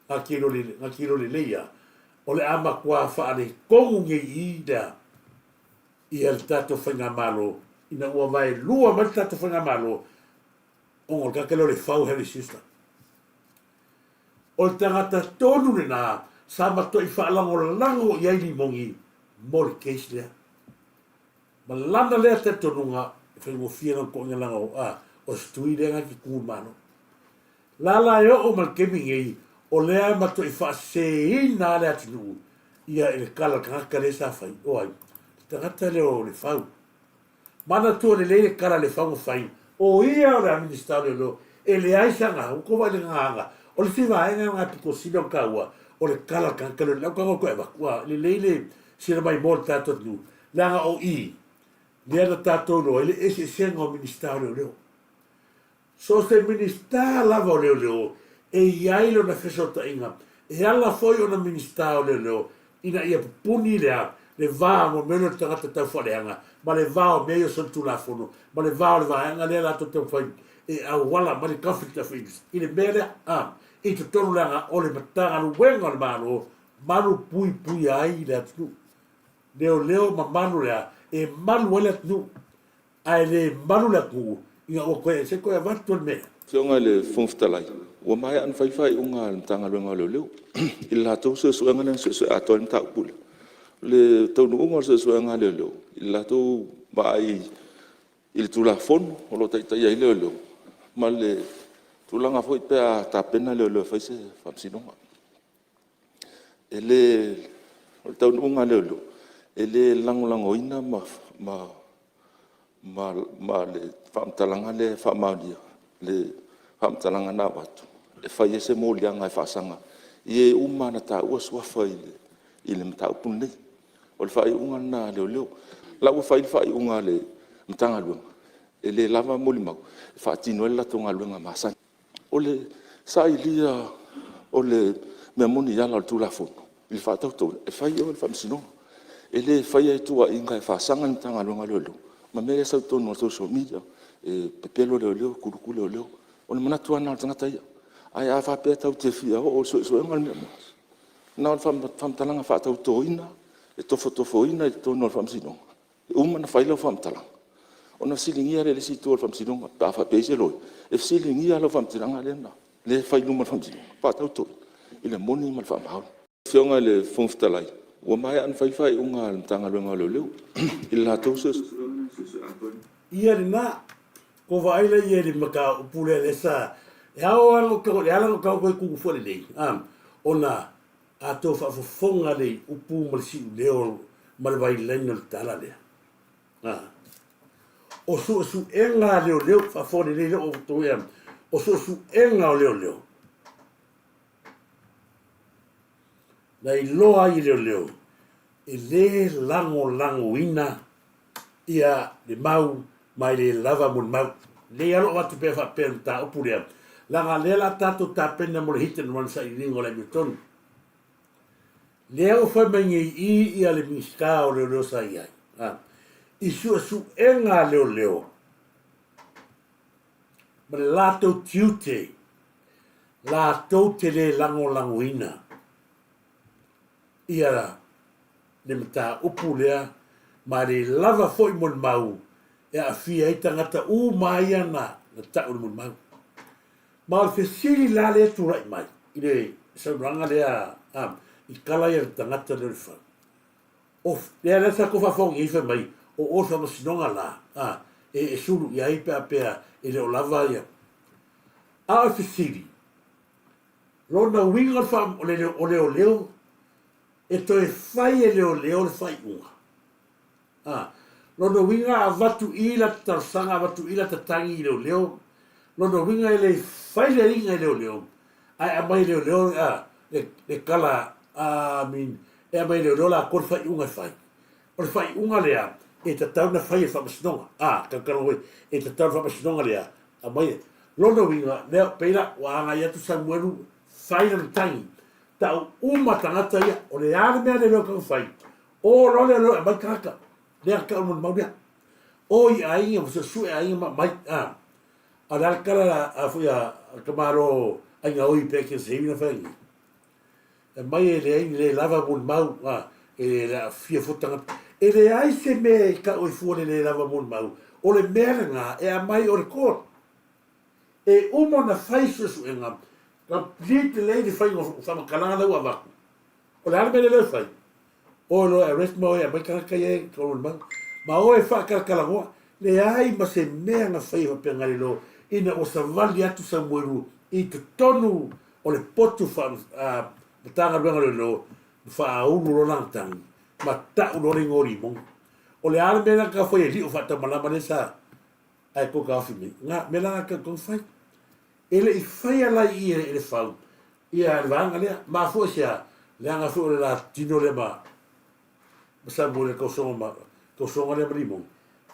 Na kilo lelei, na kilo lelei ia. O le a matua faaletonu nei i lea ia le tatou faigamalo ina ua vaelua mai le tatou faigamalo ona o le tagata lea o le Fau Harry Sister. O le tagata tonu lena sa matuai faalagolago i ai Limoni mo le case lea. Ma lana lea talitonuga e faigofie lana toʻiga laga o a o se tui lea na te ku i malo. Lala e oo ma le taimi nei o lea e matuai faaseseina a le atunuu ia i le kala tagata lea sa fai o ai? tagata lea o Lefau. Manatua lelei le kala a Lefau na fai, o ia o le a Minisita o Leoleo, e leai sana, ua tou vaai i le gagaga. O le isi vaega lena pito sili ona taua, o le kala a le tagata lea o le lau tago toe avatu, a lelei le sila maimoa o le tatou atunuu, leaga o i lea na tatou iloa ai le eseesega o Minisita o Leoleo. So o se Minisita lava o Leoleo e i ai lona fesootaiga, e ala foi ona Minisita o Leoleo ina ia pupuni le a, le va o mea o le tagata taufaaleaga ma le va o mea ia o solitulafono ma le va o le vaega lea latou te taumafai e auala mai le conflict of interest i le mea lea a, i totonu leaga o le Matagaluega o le Malo malu puipuia ai le atunuu. Leoleo ma malu le a, e malu ai le atunuu. Ae le malu le atunuu ina ua toe se toe avatu le mea. Afioga i le Fofoga Fetalai, ua maea ona fai le faaiuga a le Matagaluega o Leoleo i le latou suesuega lea na suesue atoa ai le mataupu lea. O le taunuuga o le suesuega a leoleo i le latou vaai i le Tulafono o lo o taitaia ai leoleo ma le tulaga foi pe a tapena leoleo e fai se faamasinoga. E le... O le taunuuga a leoleo, e le lagolagoina ma le faamatalaga lea e faamaonia le faamatalaga na avatu e fai ai se moliaga e faasaga i e uma lava na taua suafa i le mataupu lenei. O le faaiuga lena a leoleo. O la ua fai le faaiuga a le Matagaluega, e le lava molimau e faatino ai le latou galuega masani. O le sailia o le mea moni i ala o le Tulafono i le faatautoina, e fai i o i le Faamasinoga. E le faia i tuuaiga e faasaga i le Matagaluega o Leoleo ma mea ia e sau i totonu o le social media, e pepelo leoleo, kuluku leoleo. O le manatu lava lena o le tagata ia. Ae a faapea tatou te fia oo i le suesuega o le mea moni, na o le faamatalaga faatautoina, e tofotofoina i totonu o le Faamasinoga, e uma ona fai lau faamatalaga, ona fesiligia lea e le isi itu o le Faamasinoga pe a faapea e i ai se loia, e fesiligia lau faamatalaga lea e fai i luma o le Faamasinoga, faatautoina i le moni ma le faamaoni. Lau Afioga i le Fofoga Fetalai, ua maea ona fai le faaiuga a le Matagaluega o Leoleo i le latou suesuega lea na suesue atoa ai. Ia lena, ua vaai la ia i le mataupu lea lea sa, e ao lava ona ou tago, e ala ona ou tago atu foi lelei, a, ona a outou faafofoga lelei i upu ma le siuleo ma le vailaina o le tala lea, a, o suesuega a leoleo, faafofoga lelei lea ua outou ea, o suesuega o leoleo, na iloa ai e leoleo, e le lagolagoina ia le mau ma e le lava mo le mau. Lei alo atu pea faapea le mataupu lea, leaga lea la tatou tapena mo le hit and run sailiiliga o le amiotonu. Lea ua fai mai nei i ia le Minisita o Leoleo sa i ai, a, i suesuega a leoleo ma le latou tiute, latou te le lagolagoina ia le mataupu lea ma le lava foi molimau e aafia ai tagata uma ia na tau le molimau. Ma o le fesili la lea e tulai mai i le saunoaga lea a, i tala ia le tagata lea o le fau. O, lea lea sa tou faafofoga i ai fai mai, o o le faamasinoga la, a, e, e sulu i ai pe a pea e le o lava ia. A o le fesili, lona uiga o le faa, o le, o leoleo E toe fai e leoleo le faaiuga. A. Lona uiga a avatu i lata talosaga, avatu i lata tagi i leoleo, lona uiga e le fai le iga i leoleo, ae aumai e leoleo a, le, le kala, a, I mean, e aumai e leoleo latou le faaiuga e fai. O le faaiuga lea, e tatau ona fai e le Faamasinoga. A, tautala foi, e tatau le Faamasinoga lea, aumai e. Lona uiga, lea, pei la, ua agai atu Samuelu, fai lana tagi, Tau uma tagata ia, o le a le mea le leo tau fai, o loa le leo e aumai tagata, lea tau molimau lea. O i aiga ma suesue aiga ma aumai, a. A o le a le tala a foi a tamalo aiga oi pe ke se na fai ni. E mai e leai ni le lava molimau, a, e le aafia foi tagata. E leai se mea e tau ai fua le le lava molimau, o le mea lena e aumai o le court. E uma ona fai suesuega, complete lelei le faiga o faamatalaga la ua avatu. O le a le mea lea e fai? Oe loa e arrest ma oe e aumai tagata ia e taulimau. Ma oe e faatalatalanoa. Leai ma se mea na faia faapea Galileo ina ua savali atu Samuelu i totonu o le potu faa, Matagaluega o Leoleo ma faaulu loa lana tagi ma tau loa le igoa o Limoni. O le a le mea la ka fai e lio faatamalama lea sa ae ko taofi nei. Nga mea la ka tau fai. E le i faia la i i le fau ia le vaega lea. Mafua i se a? Leaga foi o le la tino lea ma ma Samuele tausoga ma tausoga lea ma Limoni.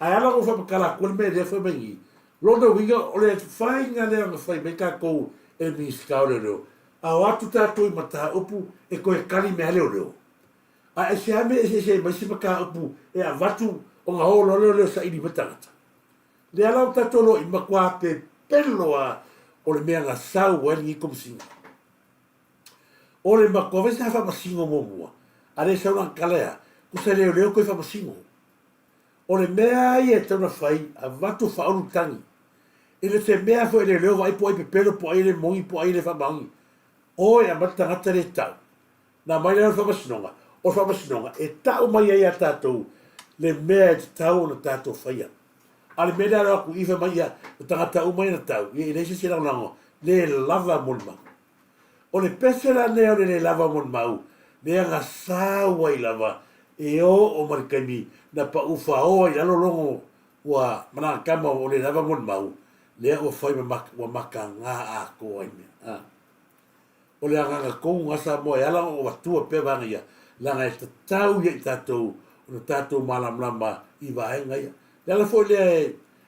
Ae ala ona ou faamatala atu le mea lea fai mai nei. Lona uiga o le faiga lea na fai mai tatou e le Minisita o Leoleo, a o atu tatou i mataupu e toe tali mea leoleo. A e se a mea eseese ai ma isi mataupu e avatu ona o loa lea o saili mai tagata. Lea la ua tatou loa i matua pepelo a o le mea na sau ai lenei Komesina. O le matua fai sa faamasino muamua, a le sau lana tala e a, tusa leoleo toe faamasino. O le mea ia e tatau ona fai, avatu faaulu tagi. E le o se mea foi e leoleo vaai po o ai pepelo po o ai e le moni po o ai e le faamaoni. O e aumai le tagata lea e tau. Na aumai lea o le Faamasinoga, o le Faamasinoga e tau mai ai ia tatou le mea e tatau ona tatou faia. A o le mea lea alo atu i fai mai ia, o tagata uma ia na tau, ia e leai se isi e lagolago, le lava molimau. O le pese la lea o le le lava molimau, lea na sau ai lava e oo mai le taimi na pau faoa i lalo logo ua manakama o le lava molimau, lea ua fai ma ua mataga atoa ai mea. A. O le agaga tonu lena Samoa e ala ona ou avatua pea vaega ia, leaga e tatau ia i tatou ona tatou malamalama i vaega ia. Le ala foi lea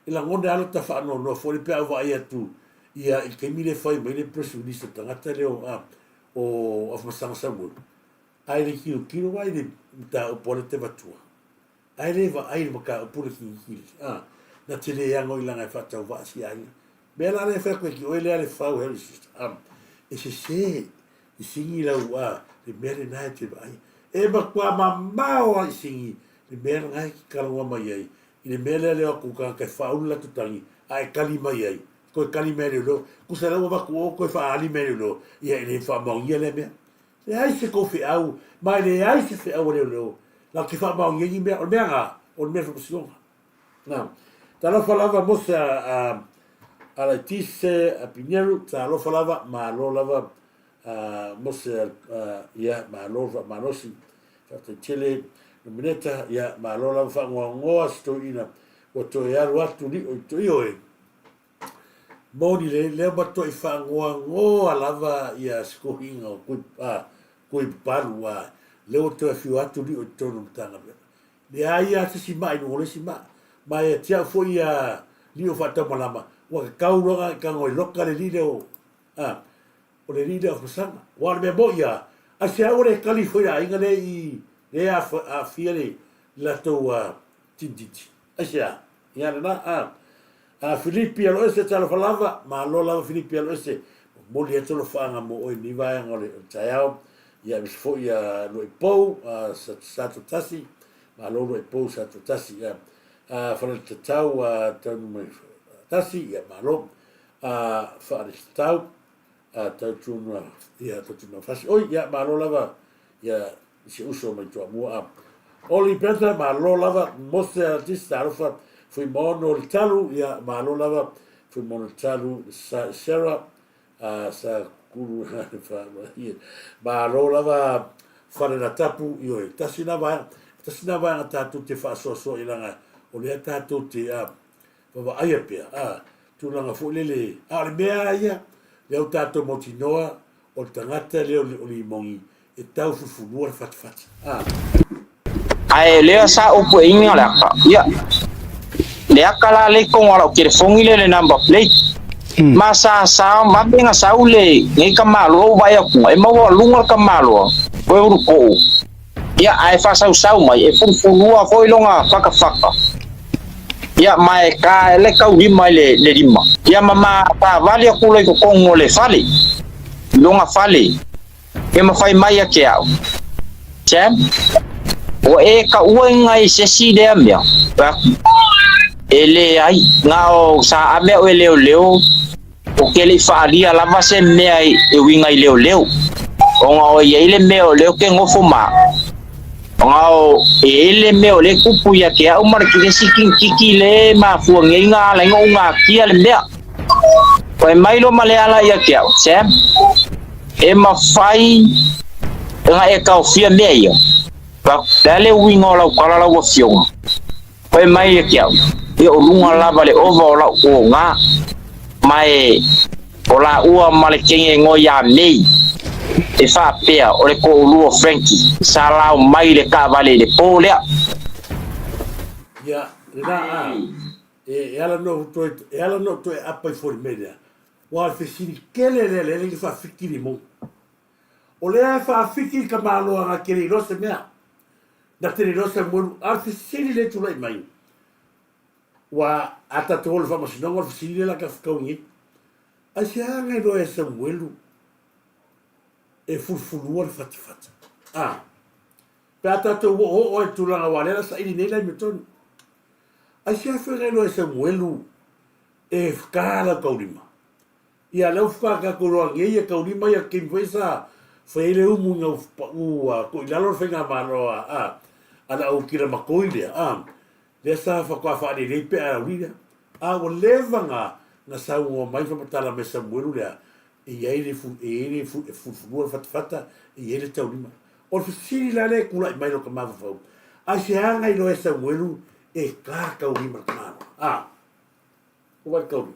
e lagona ai lota faanoanoa foi lea pe a ou vaai atu ia i le taimi lea e fai mai le press release a le tagata lea o o Afamasaga Samuel, ae le tilotilo la i le mataupu a le te avatua. Ae le vaai i le mataupu le kilikili, a, na te le ano i laga e faatauvaa si aiga. Mea la lea e fai atu ai ki oe lea le fau Harry sister, a, e sese i sigi lau, a, le mea lena e te vaai. E matua mamao a i sigi le mea lena e ki talanoa mai ai, i le mea lea leo atu tagata e faaulu latou tagi, a e tali mai ai, toe tali mai e leoleo, tusa la ua avatu o toe faaali mai e leoleo, ia e le faamaonia lea mea. Leai se tou feau, ma e leai se feau a leoleo latou te faamaonia ni mea. O le mea na, o le mea faamasinoga. Na, talofa lava Mose a, a, a Laitise, a Pinheiro, talofa lava, malo lava a Mose a, a, ia, malo faamalosi, faafetai tele Nomeneta, ia, malo lava faangoangoa se toeaina ua toe alu atu lio i toio e. Moni le lea matuai faangoangoa lava ia sikohiga o kui a kui papalu a lea ua toe afio atu lio i totonu o Matagaluega. Leai a se isi maa i luga o le isi maa. Ma ia te au foi ia lio faataumalama ua tatau loa ona tago e loka le alii lea o a o le alii lea o Afamasaga. Aua o le mea moi a aisea ua le tali foi le aiga lea i lea aafia le latou tinititi. Aisea? Ia lena, a. A Filipi Aloese, talofa lava, malo lava Filipi Aloese, momoli atu alofaaga mo oe i lenei vaega o le taeao, ia aemaise foi ia Luaipou, a Satoatasi, malo Luaipou Satoatasi, ia a Faletatau a Taunumai-tasi, ia malo, a Faaletatau, a Tautunua, ia Tautunua-fasi, oi, ia malo lava, ia i si uso mai Toamua a Oli Penta, malo lava, Mose Alatisi, talofa, Fuimaono Litalu, ia, malo lava, Fuimaono Litalu, sa Sarah, a sa Kulu, malo lava, Falelatapu, ioe, tasi na vaega, tasi na vaega tatou te faasoasoa i langa, o lea tatou te, a, vavaaia pea, a, tulaga foi lele, a o le mea ia, lea ua tatou mautinoa, o le tagata lea o Limogi, E tau fufulua le fatafata. A. Ae lea sa upu e imi o le aka. Ia, le aka la le i tonu o lau telefoni lea le number plate. Ma sa sa vave na sau le nei tamaloa ou vaai atu, e maua luga le tamaloa, koe ulu kou. Ia, ae faasausau mai, e fulufulua foi lona fatafata. Ia, ma e ka le taulima i le, le lima. Ia, ma ma savali atu loa i totonu o le fale, i lona fale. E mawhai mai a ke au. Sam, ua e kaua i ngai sesi lea mea. E le ai, nga o sa ame au e leo leo, o ke le whaalia lava se mea e winga i leo leo. O nga o iai le mea o leo ke ngofo ma. O nga o e ele mea o le kupu ia ke au ma le kiresi kiki le mafua ngei nga ala inga unga kia le mea. Whai mai lo ma le ala ia ke au, Sam. E mafai ona e taofia mea ia. Le a le uiga o lau tala lau afioga? Fai mai ia ke au, Ia o luga lava le ova o lau oga, ma e o laua ma le kege ngoe iā Mei, e faapea o le toalua o Frankie sa lao mai le taavale i le po lea. Ia, lena a, e, e ala no toe, e ala no toe apa i fori mea lea. Ua o le fesili tele lea lea le faafiki limou. O lea e faafiki i ka malo aga ke le iloa se mea. Na te le iloa se moelu. A o le fesili lea e tulai mai, ua a tatou o le faamasinoga o le fesili lea la ka fekau nei. Aisea aga iloa e Samuelu e fulufulua le fatafata? A, pe a tatou oooo ai i le tulaga aua o lea la saili nei la i Metoni. Aisea foi aga iloa e Samuelu e fka lau taulima? Ia lea ua fka tatou iloa nei ia taulima ia taimi foi sa fai ai le umu ina ua ua tuu i lalo le faigamalo a a a le au kila matoi lea a lea sa faatoa faalelei pea e au lea a ua leva na na saunoa mai faamatala mai Samuelu lea e i ai le fu e i ai le fu e fulufulua le fatafata e i ai le taulima. O le fesili la lea e tulai mai i lota mafaufau, aisea na iloa e Samuelu e ta taulima le tamaloa a? Ua wai kauri.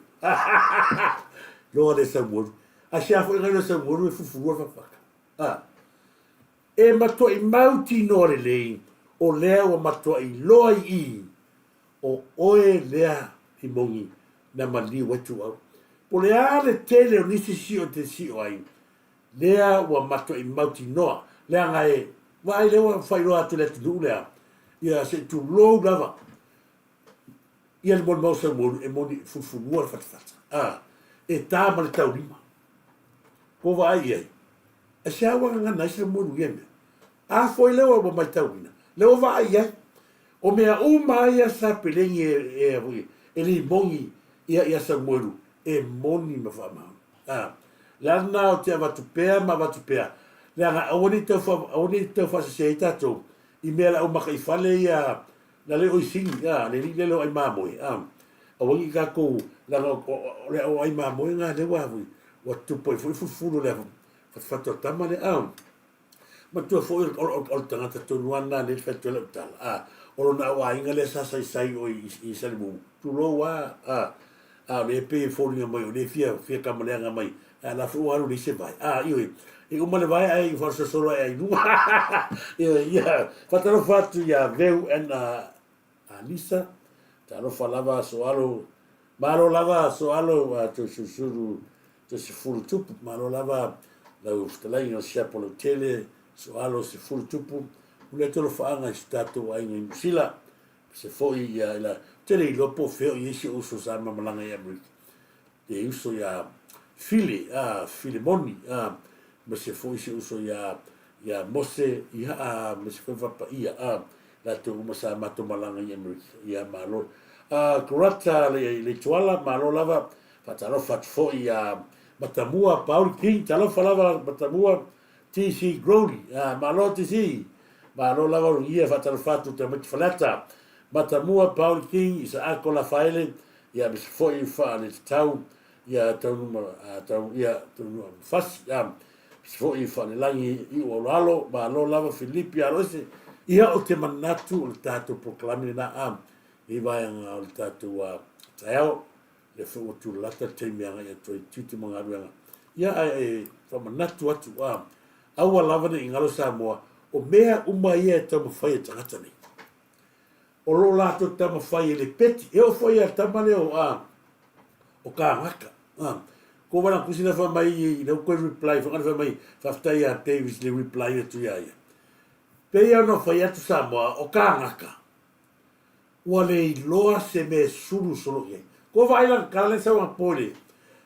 Loa le Samuelu. A sea foi ngai le Samuelu e fulufulua le fatafata. A. E matuai mautinoa lelei o lea ua matuai loa i i o oe lea Limoni na maliu ai Tuuau. Po o le a le tele o nisi sio e te sio ai, lea ua matuai mautinoa, leaga e vaai lea ua faailoa atu e le atunuu lea, ia se i tulou lava ia le molimau Samuelu e moni e fulufulua le fatafata, a, e ta ma le taulima. Kua vaai i ai, aisea ua gagana ai Samuelu i ia mea? A foi lea ua matauina, lea ua vaai i ai, o mea uma lava ia sa pelegi e, e, e limoni ia, ia Samuelu, e moni ma faamaoni. A, le ala lena ou te avatu pea ma avatu pea, leaga aua ne i tau, aua ne i tau faasese ai tatou i mea la au makaifale ia Na le oi sini, a, le alii lea le o ai mamoe, a, aua nei tatou, leaga o le o ai mamoe na lea ua, ua tupu ai foi fulufulu o le fatufatu a tama lea, a. Matua foi o le tagata tonu lava lena lea e fai atu ai lau tala, a, o lona au aiga lea sa saisai i o i Salimu, tulou lava, a, a o lea e pei e foliga mai o lea e fia, fia kamaleaga mai, a o la foi ua alu i le isi vae, a, ioe, e uma le vae ae faasolosolo ae ai i luga, ioe, ia, faatalofa atu ia Veu and Alisa, talofa lava Soalo, malo lava Soalo, Toesulusulu, Toesefulu Tupu, malo lava lau fetalaiga o Siapo Lautele, Soalo Sefulu Tupu, muli atu alofaaga i si tatou aiga i Niu Sila, se foi ia ila, ou te le iloa po o fea o i ai si ou uso sa ma malaga i Amerika. Le uso ia Fili, a, Filemoni, a, ma se foi si uso ia, ia Mose, ia, a, ma se foi fapaia, a, latou uma sa matou malaga i Amerika. Ia, malo. A, Kurata le, le Tuala, malo lava, faatalofa atu foi ia Matamua, Pauli King, talofa lava Matamua, TC Growley, a, malo TC, malo lava ulugia, faatalofa atu tamaiti Faleata, Matamua, Pauli King, Isaako Lafaele, ia aemaise foi faaletatau, ia Taunuma, a, tau, ia Taunua Mafasi, a, aemaise foi faalelagi Iu Aoloalo, malo lava Filipi Aloese, ia o te manatu o le tatou polokalame lena, a, i vaega o le tatou a, taeao, lea foi ua tulalata le taimi e agai atu ai tiute ma galuega. Ia, ae e faamanatu atu, a, aua lava ne i galo Samoa, o mea uma ia e taumafai e tagata nei. O lo o latou taumafai e le peti, e oo foi ia le tama lea o, a, o Kāgaka. A, ko wala kusi na wha mai i le koe reply, whakana wha mai, whaftai a Davis le reply atu ia ia. Pei ona whai atu Samoa, o Kāgaka, Ua le iloa se mea e sulu solo i ai. Kua vaai lana tala lea sau anapo i le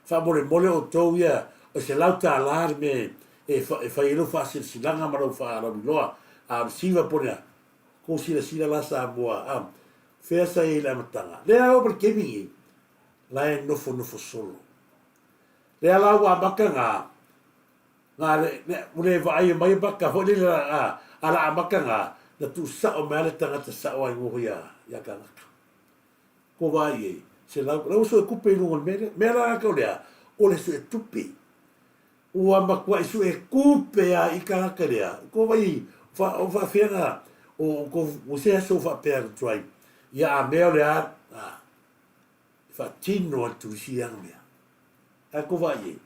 faamolemole outou ia o se $100 le mea e e fai ai lou faasilasilaga ma lou faalauiloa a o le siva po o le a. Kou silasila la Samoa a fea sa i ai i le amataga. Lea oo ma le taimi nei la e nofonofo solo. Lea la ua amata na Nā, le, le, ua le vaaia mai e maka foi lele a, a la amaka ngā, na tuu sao mai a le tagata sao ai ngoho ia, ia kangaka. Ko vaai ei, se lau, lau sue kupe i lunga o le mea lea. Mea la rātou lea, o le sue tupe. Ua matuai sue kupe a i kangaka lea. Ko vai, wha, o whaafea ngā, o, o, ko, o se aso whaapea atu ai. Ia a mea o le a, a, e faatino e le Tunisia ia ana mea. Ae ko vaai i ai.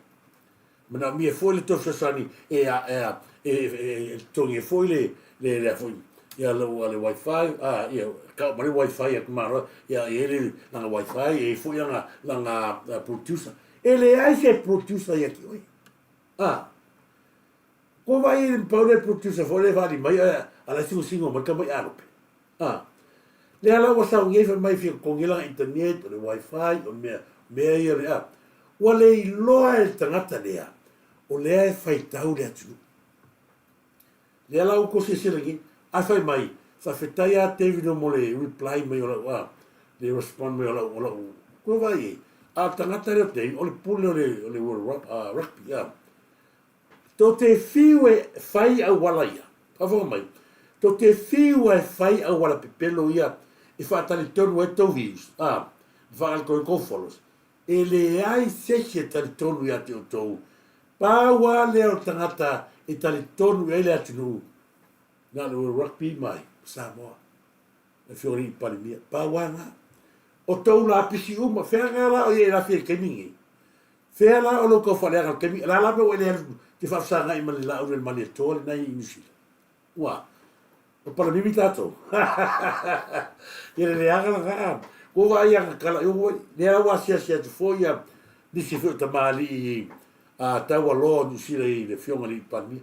Manaomia foi le tou fesoasoani e a e a e e e totogi ai foi le le le a foi ia lou a le wifi a ia kau ma le wifi a Malo ia e i ai le lana wifi e i ai foi ana lana producer. E leai se producer ia te oe. A ko vaai i le pau le producer foi le faali mai a a la singosingo mai ka mai alope. A lea la ua sau nei fai mai fia totogi lana internet o le wifi o mea mea ia o le a ua le iloa e le tagata lea o lea e faitau le atunuu. Lea la ua tou silasila nei ae fai mai faafetai a David mo le reply mai o lau a le respond mai o lau o lau ua vaai i ai a o le tagata lea o David o le pule o le o le World Rugby a Tou te fiu e fai auala ia. Faafofoga mai. Tou te fiu e fai auala pepelo ia e faatalitonu ai tou views, a, ma faatalitonu ai tou followers. E leai se isi e talitonu ia te outou. Pau lava lea o le tagata e talitonu i ai le atunuu, na o le World Rugby mai Samoa. Le Afioga i le Palemia. Pau lava lena. O tou lapisi uma, fea la o i ai e lafi ai i le taimi lenei? Fea la o lou taufaaleaga i le taimi, o le a la mea ua e le alu te faafesagai ma le Laauli o le Malietoa lena i Niu Sila? Ua, o palamimi tatou. Ia le leaga lena. Ua ou vaai ia tala, lea la ua asiasi atu foi ia nisi foi o tamalii a taualoa o Niu Sila i le Afioga i le Palemia.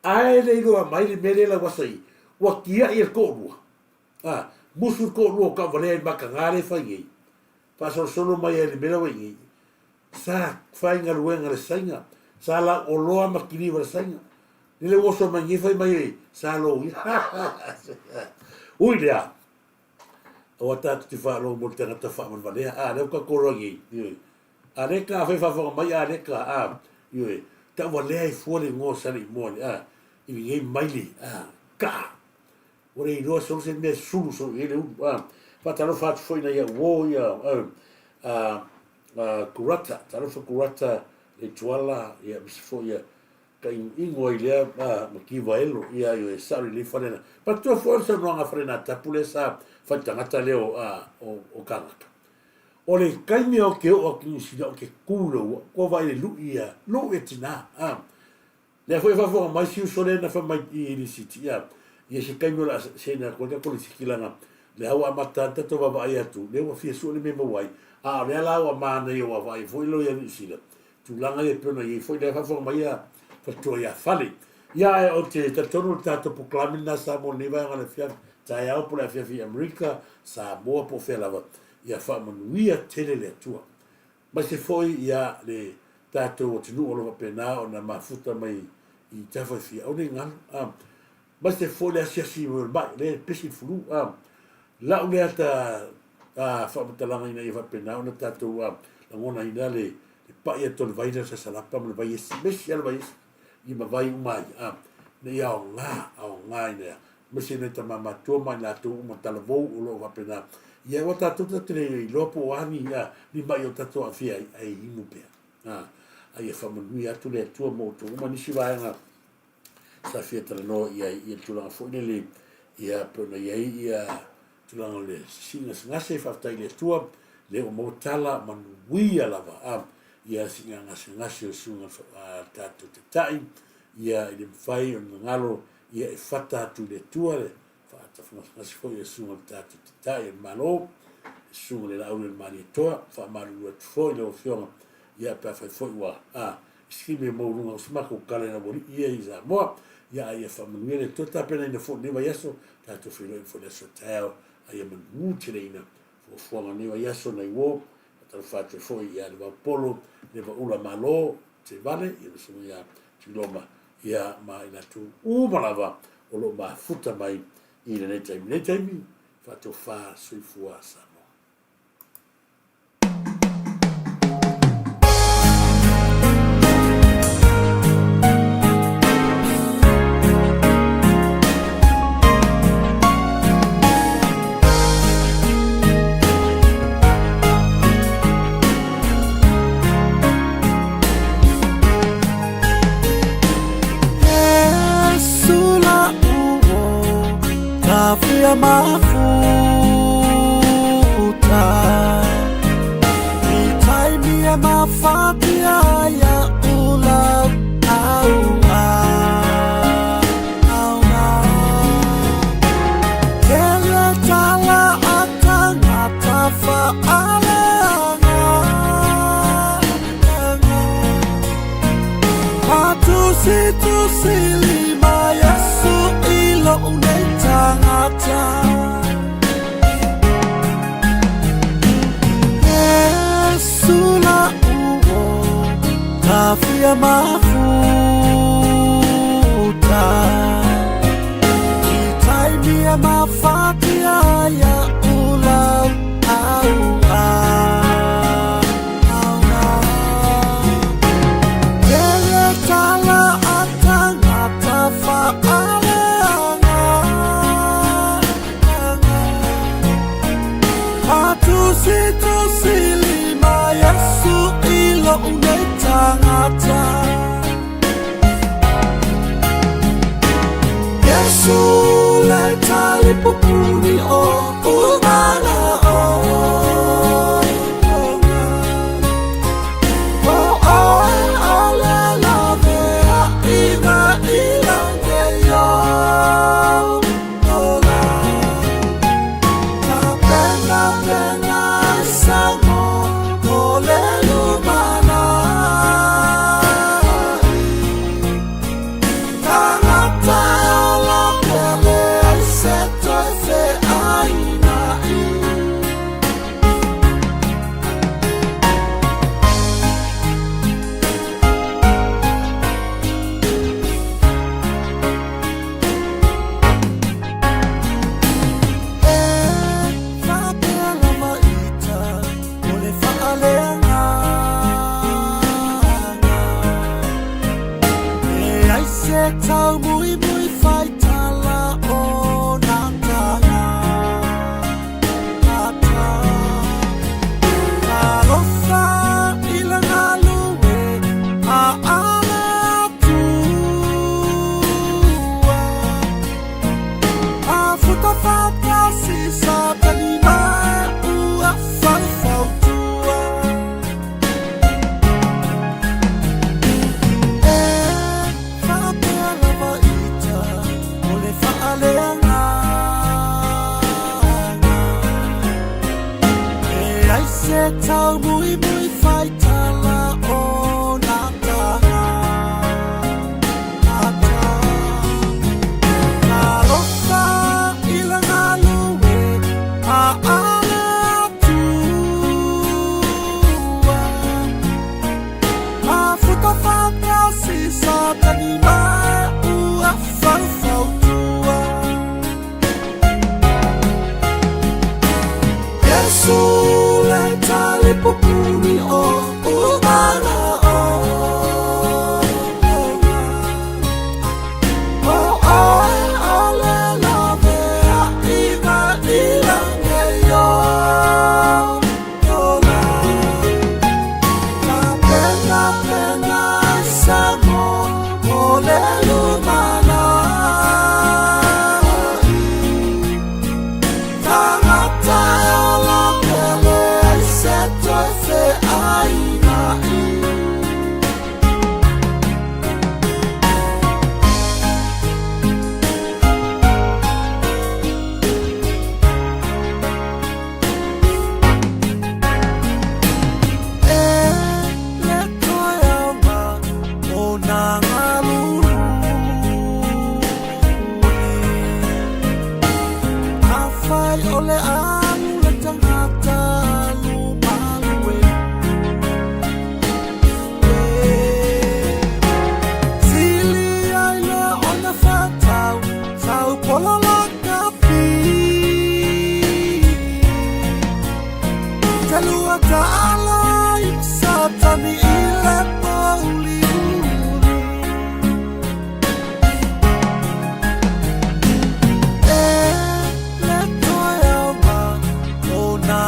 Ae le iloa mai le mea lea lauasa i, ua tiai e le toalua. A, musu le toalua o tauvalea i mataga lea e fai nei. Faasolosolo mai ai i le mea la ua i nei, sa faigaluega le Saina, sa lauoloa ma kiliva le Saina. Lele ua oso mai nei fai mai ai, sa loia. Ui lea, aua tatou te faalogo mo le tagata faavalevalea. A, lea ua tatou iloa nei, ioe. A lea ka afai faafofoga mai, a lea ka, a, ioe. Tauvalea ai fua le igoa o Saleimoa, a, i lenei maile, a, kaa. Ua le iloa solo se mea sulu solo i ai le ulu. A, faatalofa atu foi nai au uo ia, a, a, Kurata, talofa Kurata Leituala, ia, misi foi ia, ka inuinu ai lea, a, ma Kivaelo, ia, ioe, sao lelei fale na. Manatua foi o le saunoaga a Falenaatapu lea sa fai tagata lea o, a, o, o Kagata. O le taimi ou te oo atu i Niu Sila ou te tu i lou ua, kua vaai i le lui ia, lui e tina, a. Lea foi e faafofoga mai si uso lea na fai mai i lisiti, ia, ia se taimi o le a sene atu ai tatou lisiti leaga lea ua amata lava tatou vaavaai atu, lea ua fia sue le mea e maua ai, a o lea la ua manaia ua vaai foi loia Niu Sila, tulaga ia e pei ona i ai foi lea e faafofoga mai ia faletua ia Fale. Ia ae ou te talitonu o le tatou polokalame lena sa mo lenei vaega o le afiafi, taeao po o le afiafi i Amerika, Samoa po o fea lava, ia faamanuia tele le Atua. Aemaise foi ia le tatou atunuu o lo o faapena ona mafuta mai i tafa e fia, aua ne i galo, a. Aemaise foi le asiasi mai o le mai, lea e pesi le flu, a. Lau lea ta a faamatalaga ina ia faapena ona tatou a lagonaina le le pai atu o le vai lea o le sasalapa ma le vai esi, mesi lava le vai esi i ma vai uma ai, a. Ina ia aoga, aoga ina ia aemaise nai tama matutua ma i latou uma talavou o lo o faapena. Ia aua tatou tatou te le iloa po o a ni, a, ni maʻi o tatou aafia ai, ae inu pea. A, a ia faamanuia atu le Atua mo outou uma nisi vaega sa fia talanoa i ai i le tulaga foi lele, ia pei ona i ai ia tulaga o le sisii gasegase, faafetai i le Atua, lea ua maua tala manuia lava, a, ia siiga gasegase o le susuga a le tatou Taitai, ia i le mafai ona galo ia e fata atu i le Atua le faatafagasegase foi e susuga i le tatou Taitai o le Malo, le susuga i le Laauli o le Malietoa, faamalulu atu foi lau Afioga, ia pe afai foi ua a sikimi e maualuga o se matou tala i lau alii ia i Samoa, ia a ia faamanuia le Atua tapenaina foi lenei vaiaso, tatou feiloai foi i le aso taeao, a ia manuia teleina fuafuaga o lenei vaiaso nai uo, faatalofa atu ai foi ia Levaopolo, Levaula Malo, Tevale, ia le susuga ia Tuiloma, ia ma i latou uma lava o lo o mafuta mai i lenei taimi. Lenei taimi, faatofa soifua Samoa. ia mafuta I taimi e mafatia ai a'u lau auauna. Tele tala a tangata whaaleanga. A tusi tusi lima Yesu i lo'u nei tagata. Yesu le tali pupuni o umana o. O oe o le lavea i na i langi o ola. Tapena pena sango o le lumana. Tagata ola pele ai se toe feaina i. E faapea lava ita o le faaleagaga. E ai se taumuimui faitala o na taga. Ata. Talofa i le galue a ale Atua. A futa faatasi Satani ma ua faufautua. E faapea lava ita o le faaleagaga. E ai se taumuimui faitala o na taga. Ata. Talofa i le galue a ale Atua. A futa faatasi Satani ma ua faufautua. Yesu le tali pupuni o umana o. O oe o le lavea i na i langi o ola. Tapena pena sango o le lumana. Tagata ola pele ai se toe feaina i. E le toe aoga o nā galulue. Afai o le alu le tagata alu malue. Sili ai le ona whatau, tau pola la kapi. Te lua ta'ala i Satani i le mauli uli. E le toe aoga o nā.